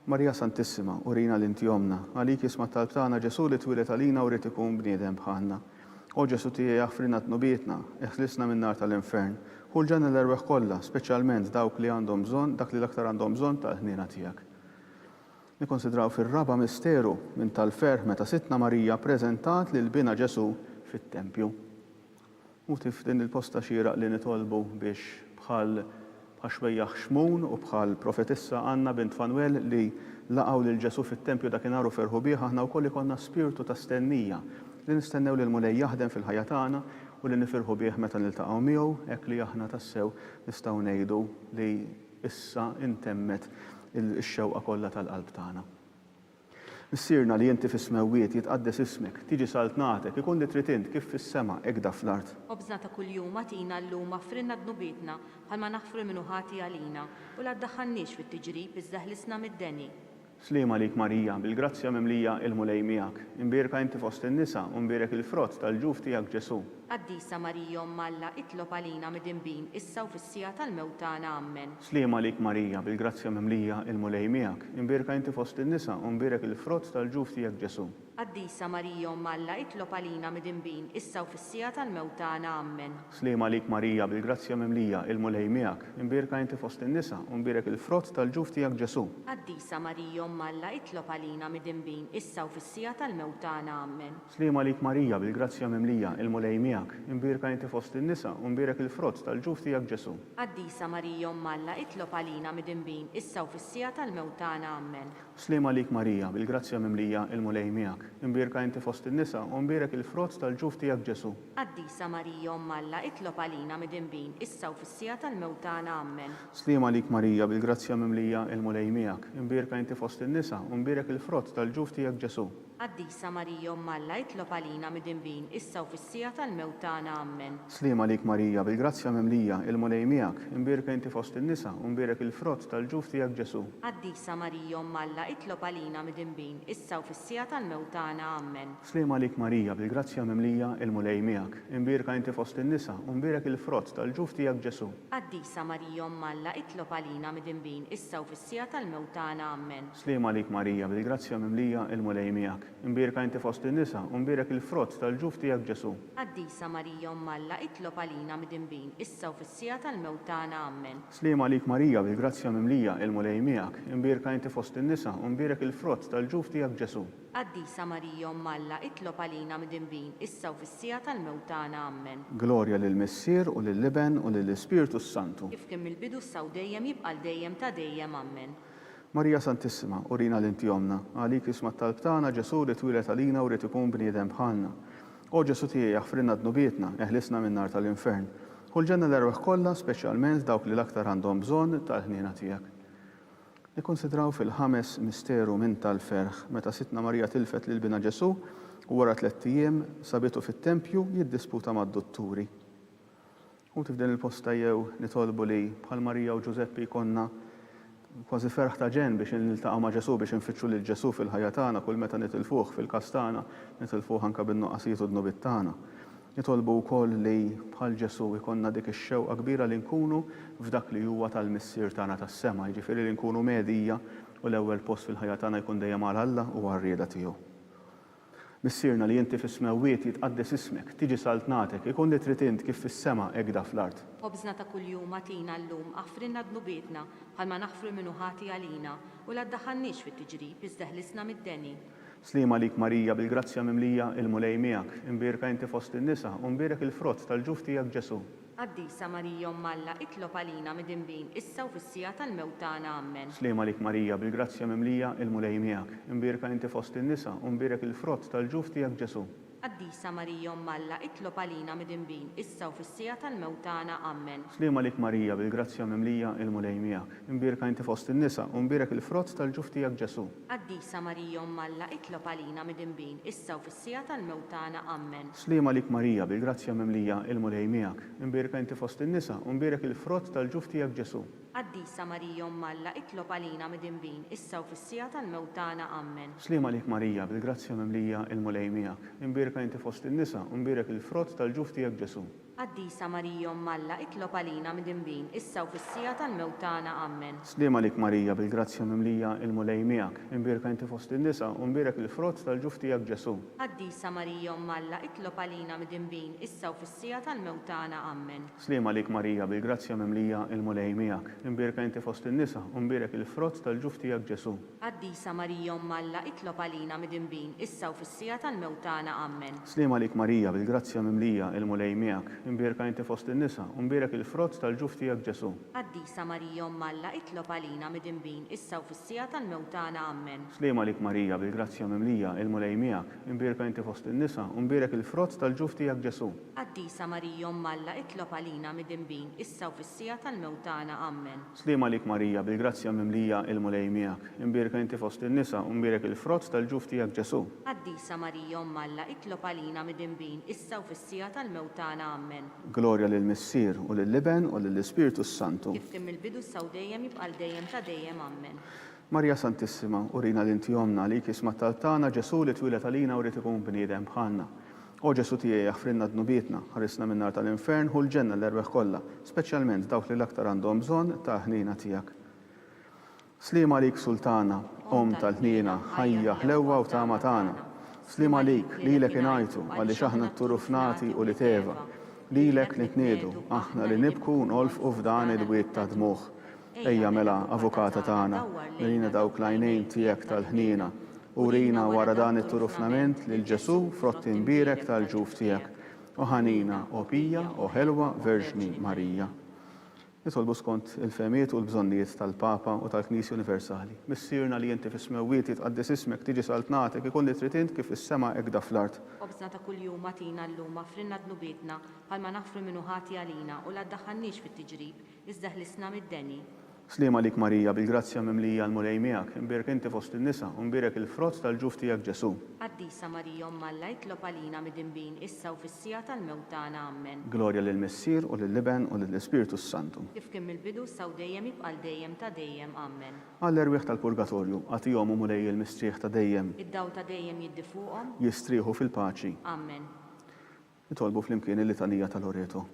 Marija Santissima, urina li inti Ommna. Għalik jisma' t-talb tagħna Ġesù li twieled għalina u ried ikun bniedem bħalna. O Ġesù tiegħi aħfrilna dnubietna, eħlisna min-nar tal-infern. Ħu l-ġenna l-erwieħ kollha, speċjalment dawk li għandhom bżonn, dak li l-aktar għandhom bżonn tal-ħniena tiegħek. Nikkonsidraw fir-raba' misteru minn tal-ferħ meta Sidtna Marija ppreżentat lil Binha Ġesù fit-tempju. Ħuti, f'din il-posta xieraq li nitolbu biex bħal bħax-xwejjaħ Xmun u bħal profetissa Anna bint Fanwel li laqgħu lil Ġesù fit-tempju dakinhar u ferħu bih, aħna wkoll ikollna spirtu ta' stennija, li nistennew li l-Mulej jaħdem fil-ħajja tagħna u li nifirħu bih meta niltaqgħu miegħu, hekk li aħna tassew nistgħu ngħidu li Issa intemmet ix-xewqa kollha tal-qalb tagħna. Missierna li inti fis-smewwiet, jitqaddes ismek, tiġi saltnatek, ikun li trid int kif fis-sema hekk da fl-art. Ħobżna ta' kuljum agħtina llum aħfrilna dnubietna bħalma naħfru 'l min hu ħati għalina, u la ddaħħalniex fit-tiġrib iżda ħlisna mid-deni. Sliem għalik Marija, bil-grazzja mimlija il-Mulej miegħek, imbierka inti fost in-nisa u mbierek il-frott tal-ġuf tiegħek Ġesù. Qaddisa Marija Omm Alla itlob għalina midinbin issa u fis-siegħa tal-mewt tagħna Ammen. Sliem għalik Marija, bil-grazzja mimlija il-Mulej miegħek, imbierka inti fost in-nisa u mbierek il-frott tal-ġuf tiegħek Ġesù. Qaddisa Marija Omm Alla itlob għalina midinbin issa u fis-siegħa tal-mewt tagħna. Ammen. Sliem għalik Marija, bil-grazzja mimlija, il-Mulej miegħek, imbierka inti fost in-nisa u mbierek il-frott tal-ġuf tiegħek Ġesù. Qaddisa Marija Omm Alla itlob għalina midinbin issa u fis-siegħa tal-mewt tagħna. Ammen. Sliem għalik Marija, bil-grazzja mimlija, il-Mulej miegħek, imbierka inti fost in-nisa u mbierek il-frott tal-ġuf tiegħek Ġesù. Qaddisa Marija Omm Alla itlob għalina midinbin issa u fis-siegħa tal-mewt tagħna. Ammen. Sliem għalik Marija, bil-grazzja mimlija, il-Mulej miegħek. Imbierka inti fost in-nisa, u mbierek il-frott tal-ġuf tiegħek Ġesù. Qaddisa Marija Omm Alla, itlob għalina midinbin, issa u fis-siegħa tal-mewt tagħna. Ammen. Sliem għalik Marija, bil-grazzja mimlija, il-Mulej miegħek. Imbierka inti fost in-nisa, u mbierek il-frott tal-ġuf tiegħek Ġesù. Qaddisa Marija Omm Alla, itlob għalina midinbin, issa u fis-siegħa tal-mewt tagħna. Ammen. Sliem għalik Marija, bil-grazzja mimlija, il-Mulej miegħek, imbierka inti fost in-nisa, u mbierek il-frott tal-ġuf tiegħek Ġesù. Qaddisa Marija Omm Alla, itlob għalina midinbin, issa u fis-siegħa tal-mewt tagħna. Ammen. Sliem għalik Marija, bil-grazzja mimlija, il-Mulej miegħek, imbierka inti fost in-nisa, u mbierek il-frott tal-ġuf tiegħek Ġesù. Qaddisa Marija Omm Alla, itlob għalina midinbin, issa u fis-siegħa tal-mewt tagħna. Ammen. Sliem għalik Marija, bil-grazzja mimlija, il-Mulej miegħek, imbierka inti fost in-nisa, u mbierek il-frott tal-ġuf tiegħek Ġesù. Qaddisa Marija Omm Alla itlob għalina midinbin issa u fis-siegħa tal-mewt tagħna. Ammen. Sliem għalik Marija bil-grazzja mimlija il-Mulej miegħek, imbierka inti fost in-nisa u mbierek il-frott tal-ġuf tiegħek Ġesù. Qaddisa Marija Omm Alla itlob għalina midinbin issa u fis-siegħa tal-mewt tagħna. Ammen. Glorja lill-Missier u lill-Iben u lill-Ispirtu s-Santu. Kif kien mill-bidu issa u dejjem jibqa' għal dejjem ta' dejjem. Ammen. Marija Santissima, urina li inti Ommna. Għalik isma' t-talb tagħna, Ġesù li twieled għalina u ried ikun bniedem bħalna. O Ġesù tiegħi aħfrilna dnubietna, eħlisna min-nar tal-infern. Ħu l-ġenna l-erwieħ kollha, speċjalment dawk li l-aktar għandhom bżonn tal-ħniena tiegħek. Nikkunsidraw fil-ħames misteru minn tal-ferħ, meta Sidtna Marija tilfet lil binha Ġesù u wara tlett ijiem sabitu fit-tempju jiddisputa mad-dutturi. Ħuti f'din il-posta jew nitolbu li bħal Marija u Ġużeppi jkollna kważi ferħ ta' ġenn biex niltaqgħu ma' Ġesù, biex infittxu lil Ġesù fil-ħajja tagħna kull meta nitilfuh, fil-każ tagħna nitilfuh anke bin-nuqqasijiet u d-dnubiet tagħna. Nitolbu wkoll li bħal Ġesù jkollna dik ix-xewqa kbira li nkunu f'dak li huwa tal-Missier tagħna tas-sema, jiġifieri li nkunu medija u l-ewwel post fil-ħajja tagħna jkun dejjem għal Alla u għar-rieda tiegħu. Missierna li inti fis-smewwiet, jitqaddes ismek, tiġi saltnatek, ikun li trid int kif fis-sema hekk da fl-art. Ħobżna ta' kuljum agħtina llum, aħfrilna dnubietna, bħalma naħfru 'l min hu ħati għalina, u la ddaħħalniex fit-tiġrib, iżda eħlisna mid-deni. Sliem għalik Marija, bil-grazzja mimlija, il-Mulej miegħek, imbierka inti fost in-nisa, u mbierek il-frott tal-ġuf tiegħek Ġesù. Qaddisa Marija Omm Alla, itlob għalina midinbin, issa u fis-siegħa tal-mewt tagħna. Ammen. Sliem għalik Marija, bil-grazzja mimlija, il-Mulej miegħek. Imbierka inti fost in-nisa, u mbierek il-frott tal-ġuf tiegħek Ġesù. Qaddisa Marija Omm Alla, itlob għalina midinbin, issa u fis-siegħa tal-mewt tagħna. Ammen. Sliem għalik Marija, bil-grazzja mimlija, il-Mulej miegħek. Imbierka inti fost in-nisa, u mbierek il-frott tal-ġuf tiegħek Ġesù. Qaddisa Marija Omm Alla, itlob għalina midinbin, issa u fis-siegħa tal-mewt tagħna. Ammen. Sliem għalik Marija, bil-grazzja mimlija, il-Mulej miegħek. Imbierka inti fost in-nisa, u mbierek il-frott tal-ġuf tiegħek Ġesù. Qaddisa Marija Omm Alla, itlob għalina midinbin, issa u fis-siegħa tal-mewt tagħna. Ammen. Sliem għalik Marija, bil-grazzja mimlija, il-Mulej miegħek. Imbierka inti fost in-nisa, u mbierek il-frott tal-ġuf tiegħek Ġesù. Qaddisa Marija Omm Alla, itlob għalina midinbin, issa u fis-siegħa tal-mewt tagħna. Ammen. Sliem għalik Marija, bil-grazzja mimlija, il-Mulej miegħek. Imbierka inti fost in-nisa, u mbierek il-frott tal-ġuf tiegħek Ġesù. Qaddisa Marija Omm Alla, itlob għalina midinbin, issa u fis-siegħa tal-mewt tagħna. Ammen. Sliem għalik Marija, bil-grazzja mimlija, il-Mulej miegħek. Imbierka inti fost in-nisa, u mbierek il-frott tal-ġuf tiegħek Ġesù. Qaddisa Marija Omm Alla, itlob għalina midinbin, issa u fis-siegħa tal-mewt tagħna. Ammen. Sliem għalik Marija, bil-grazzja mimlija, il-Mulej miegħek. Imbierka inti fost in-nisa, u mbierek il-frott tal-ġuf tiegħek Ġesù. Qaddisa Marija Omm Alla, itlob għalina midinbin, issa u fis-siegħa tal-mewt tagħna. Ammen. Sliem għalik Marija, bil-grazzja mimlija, il-Mulej miegħek. Imbierka inti fost in-nisa, u mbierek il-frott tal-ġuf tiegħek Ġesù. Qaddisa Marija Omm Alla, itlob għalina midinbin, issa u fis-siegħa tal-mewt tagħna. Ammen. Sliem għalik Marija, bil-grazzja mimlija, il-Mulej miegħek. Imbierka inti fost in-nisa, u mbierek il-frott tal-ġuf tiegħek Ġesù. Qaddisa Marija Omm Alla, itlob għalina midinbin, issa u fis-siegħa tal-mewt tagħna. Ammen. Glorja lill-Missier, u lill-Iben, u lill-Ispirtu s-Santu. Kif kien mill-bidu issa u dejjem jibqa' għal dejjem ta' dejjem. Ammen. Marija Santissima, urina li inti Ommna, għalik jisma' t-talb tagħna, Ġesù li twieled għalina u ried ikun bniedem bħalna. O Ġesù tiegħi aħfrilna dnubietna, ħarisna min-nar tal-infern, ħu l-ġenna l-erwieħ kollha, speċjalment dawk li l-aktar għandhom bżonn tal-ħniena tiegħek. Sliem għalik Sultana, Omm tal-ħniena, ħajja, ħlewwa u tama tagħna. Sliem għalik, lilek ingħajtu, għaliex aħna t-turufnati ulied Eva. Lilek nitniedu, aħna li nibku u nolfqu f'dan il-wied ta' dmugħ. Ejja mela, Avukata tagħna, urina dawk l-għajnejn tiegħek tal-ħniena. Urina wara dan it-turufnament lil Ġesù, frott imbierek tal-ġuf tiegħek. O ħanina, o pija, o ħelwa Verġni Marija. Nitolbu skont il-fehmiet u l-bżonnijiet tal-Papa u tal-Knisja Universali. Missierna li inti fis-smewwiet, jitqaddes ismek, tiġi saltnatek, ikun li trid int kif fis-sema hekk da fl-art. Ħobżna ta' kuljum agħtina llum, aħfrilna dnubietna, bħalma naħfru min hu ħati għalina, u la ddaħħalniex fit-tiġrib, Iżda ħlisna mid-deni. Sliem għalik Marija, bil-grazzja mimlija l-Mulej miegħek, imbierka inti fost in-nisa, u mbierek il-frott tal-ġuf tiegħek Ġesù. Qaddisa Marija Omm Alla itlob għalina midinbin issa u fis-siegħa tal-mewt tagħna. Ammen. Glorja lill-Missier u lill-Iben u lill-Ispirtu s-Santu. Kif kien mill-bidu issa u dejjem jibqa' għal dejjem ta' dejjem. Ammen. Għall-erwieħ tal-purgatorju, agħtihom o Mulej il-mistrieħ ta' dejjem. Id-dawl ta' dejjem jiddi fuqhom. Jistrieħu fil-paċi. Ammen. Nitolbu flimkien il-Litanija ta' Loreto.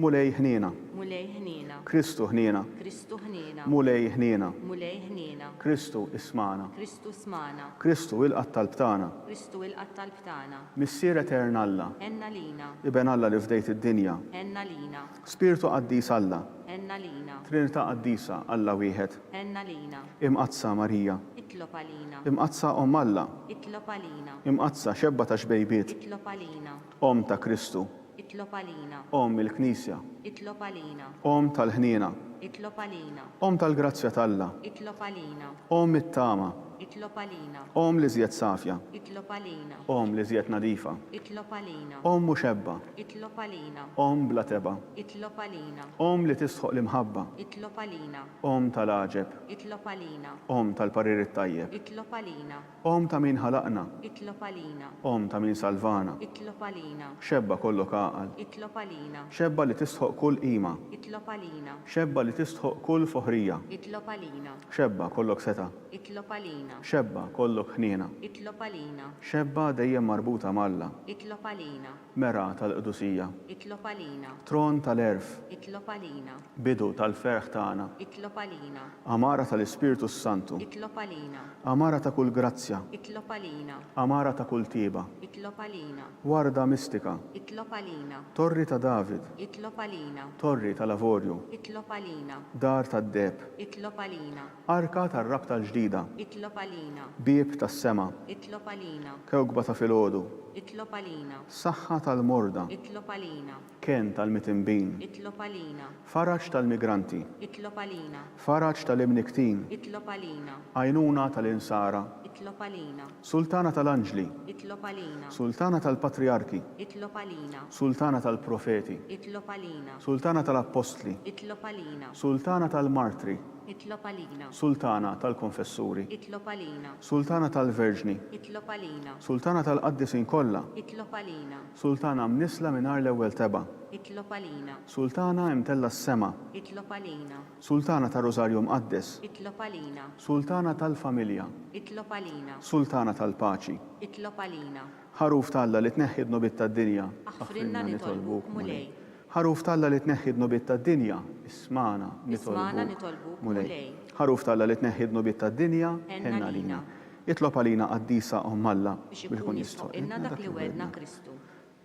Mulej ħniena. Mulej ħniena. Kristu ħniena. Kristu ħniena. Mulej ħniena. Mulej ħniena. Kristu ismagħna. Kristu smagħna. Kristu ilqa' t-talb tagħna. Kristu ilqa' t-talb tagħna. Missier etern Alla. Għenna lina. Iben Alla li fdejt id-dinja. Għenna lina. Spirtu qaddis Alla. Għenna lina. Trinità qaddisa, Alla wieħed. Għenna lina. Imqaddsa Marija. Itlob għalina. Imqaddsa Omm Alla. Itlob għalina. Imqaddsa Xebba ta' xbejbiet. Itlob għalina. Omm ta' Kristu. Itlob għalina. Omm il-Knisja. Itlob għalina. Omm tal-ħniena. Itlob għalina. Omm tal-grazzja t'Alla. Itlob għalina. Omm it-tama. Itlob għalina. Omm l-iżjed safja. Itlob għalina. Omm l-iżjed nadifa. Itlob għalina. Omm muxebba. Itlob għalina. Omm bla tebgħa. Itlob għalina. Omm li tistħoqq l-imħabba. Itlob għalina. Omm tal-għaġeb. Itlob għalina. Omm tal-parir it-tajjeb. Itlob għalina. Omm ta' min ħalaqna. Itlob għalina. Omm ta' min salvana. Itlob għalina. Xebba kollok għaqal. Itlob għalina. Xebba li tistħoqq kull qima. Itlob għalina. Xebba li tistħoqq kull foħrija. Itlob għalina. Xebba kollok setgħa. Itlob għalina. Xebba kollok ħniena. Itlob għalina. Xebba dejjem marbuta m'Alla. Itlob għalina. Mera tal-qdusija. Itlob għalina. Tron tal-għerf. Itlob għalina. Bidu tal-ferħ tagħna. Itlob għalina. Għamara tal-Ispirtu s-Santu. Itlob għalina. Għamara ta' kull grazzja. Itlob għalina. Għamara ta' kull tjieba. Itlob għalina. Warda mistika. Itlob għalina. Torri ta' David. Itlob għalina. Torri tal-avorju. Itlob għalina. Dar tad-deheb. Itlob għalina. Arka tar-rabta l-ġdida. Itlob għalina. Bieb tas-sema. Itlob għalina. Kewkba ta' filgħodu. Itlob għalina. Saħħa tal-morda. Itlob għalina. Kenn tal-mitinbin. Itlob għalina. Faraġ tal-migranti. Itlob għalina. Faraġ tal-imnikktin. Itlob għalina. Għajnuna tal-insara. Itlob għalina. Sultana tal-anġli. Itlob għalina. Sultana tal-patrijarki. Itlob għalina. Sultana tal-profeti. Itlob għalina. Sultana tal-appostli. Itlob għalina. Sultana tal-martri. Itlob għalina. Sultana tal-konfessuri. Itlob għalina. Sultana tal-verġni. Itlob għalina. Sultana tal-qaddisin kollha. Itlob għalina. Sultana mnissla mingħajr l-ewwel tebgħa. Itlob għalina. Sultana imtellgħa s-sema. Itlob għalina. Sultana tar-Rużarju Mqaddes. Itlob għalina. Sultana tal-familja. Itlob għalina. Sultana tal-paċi. Itlob għalina. Ħaruf t'Alla li tneħħi d-dnubiet tad-dinja, Aħfrilna nitolbuk, Mulej. Ħaruf t'Alla li tneħħi d-dnubiet tad-dinja, ismagħna nitolbuk, Mulej. Ħaruf t'Alla li tneħħi d-dnubiet tad-dinja, ħenn għalina. Itlob għalina Qaddisa Omm Alla, biex ikun jistħoqqilna dak li wegħedna Kristu.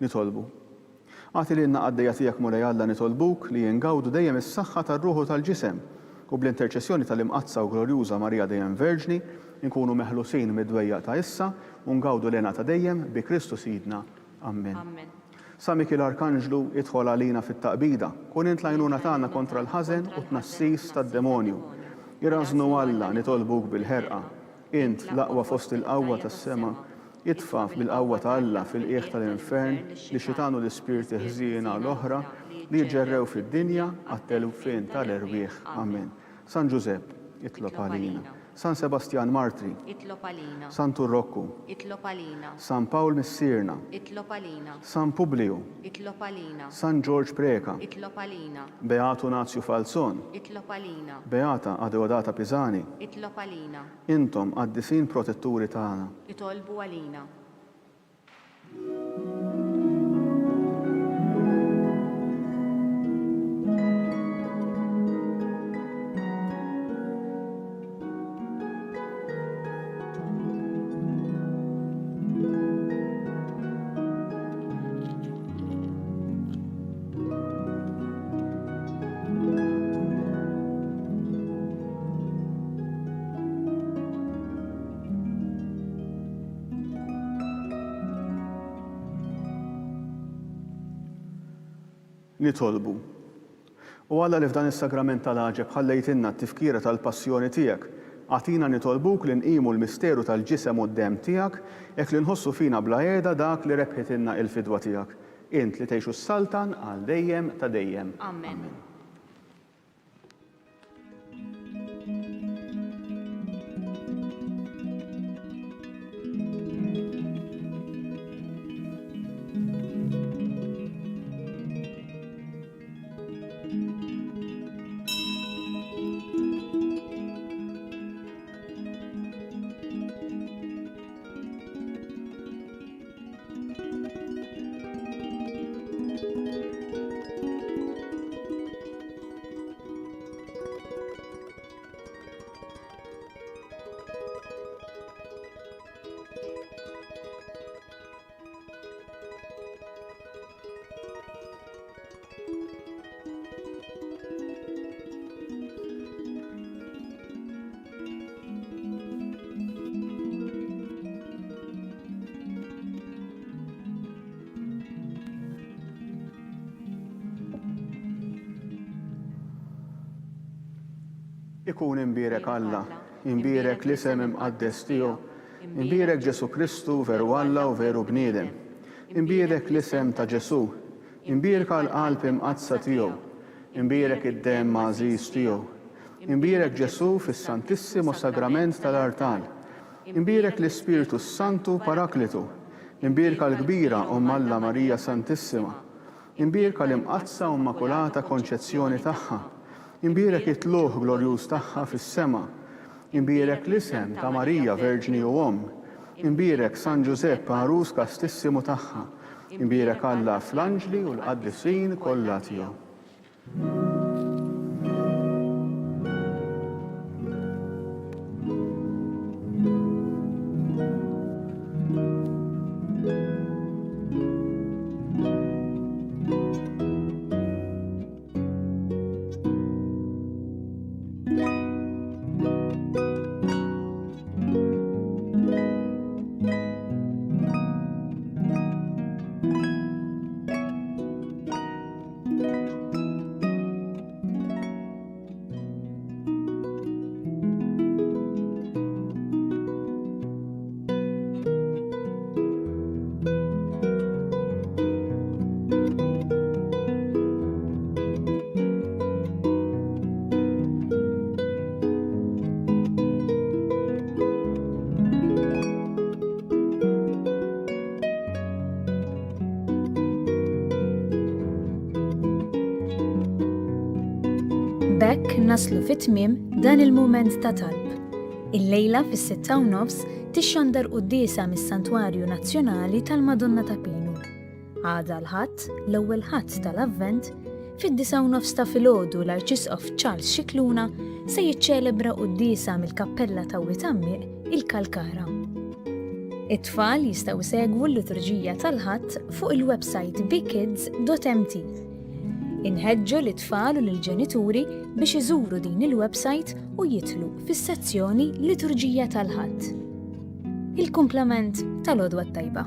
Nitolbu. Agħti lilna qaddejja tiegħek Mulej Alla nitolbuk li ingawdu dejjem is-saħħa tar-ruħ u tal-ġisem u bl-interċessjoni tal-Imqaddsa u Glorjuża Marija dejjem Verġni nkunu meħlusin mid-dwejjaq ta' issa u ngawdu l-hena ta' dejjem bi Kristu Sidna. Ammen. Ammen. Sa Mikiel Arkanġlu, idħol għalina fit-taqbida. Kun int l-għajnuna tagħna kontra l-ħażen u t-tnassis tad-demonju. Irażżnu Alla, nitolbuk bil-ħerqa. Int, l-aqwa fost il-qawwa tas-sema, itfa' bil-qawwa ta' Alla fil-qiegħ tal-infern lix-xitan u l-ispirti ħżiena l-oħra li jiġġerrew fid-dinja għat-telfien tal-erwieħ. Ammen. San Ġużepp, itlob għalina. San Sebastjan Martri. Itlob għalina. Santu Rokku. Itlob għalina. San Pawl Missierna. Itlob għalina. San Publiju. Itlob għalina. San Ġorġ Preca. Itlob għalina. Beatu Nazju Falzon. Itlob għalina. Beata Adeodata Pisani. Itlob għalina. Intom, qaddisin protetturi tagħna. Itolbu għalina. Nitolbu. O Alla li f'dan is-sagrament tal-għaġeb ħallejtilna t-tifkira tal-passjoni tiegħek, agħtina nitolbuk li nqimu l-misteru tal-ġisem u d-demm tiegħek, hekk li nħossu fina bla qiegħda dak li rebħitilna il-fidwa tiegħek. Int li tgħix u ssaltan għal dejjem ta' dejjem. Amen. Ikun imbierek Alla, imbierek l-isem imqaddes tiegħu, imbierek Ġesù Kristu, veru Alla u veru bniedem. Imbierek l-isem ta' Ġesù, imbierka l-Qalb Imqaddsa tiegħu, imbierek id-demm għażiż tiegħu. Imbierek Ġesù fis-Santissimo Sagrament tal-Artal. Imbierek l-Ispirtu s-Santu Paraklitu. Imbierka l-kbira Omm Alla Marija Santissima. Imbierka l-Imqaddsa u Immakulata Konċezzjoni tagħha. Imbierek it-tlugħ glorjuż tagħha fis-sema. Imbierek l-isem ta' Marija Verġni u Omm. Imbierek San Ġużepp għarus kastissimu tagħha. Imbierek Alla fl-anġli u l-qaddisin kollha tiegħu. B'hekk naslu fi tmiem dan il-mument ta' talb. Illejla fis-sitta u nofs tixxandar quddiesa mis-Santwarju Nazzjonali tal-Madonna ta' Pinu. Għada l-Ħadd, l-ewwel Ħadd tal-Avvent, fid-disgħa u nofs ta' filgħodu l-Arċisqof Charles Scicluna se jiċċelebra quddiesa mill-Kappella ta' Wied Għammieq, il-Kalkara. It-tfal jistgħu jsegwu l-liturġija tal-Ħadd fuq il-websajt bkids.mt. Inħeġġu lit-tfal u lill-ġenituri biex iżuru din il-websajt u jidħlu fis-sezzjoni Liturġija tal-Ħadd. Il-kumplament tal-għodwa t-tajba.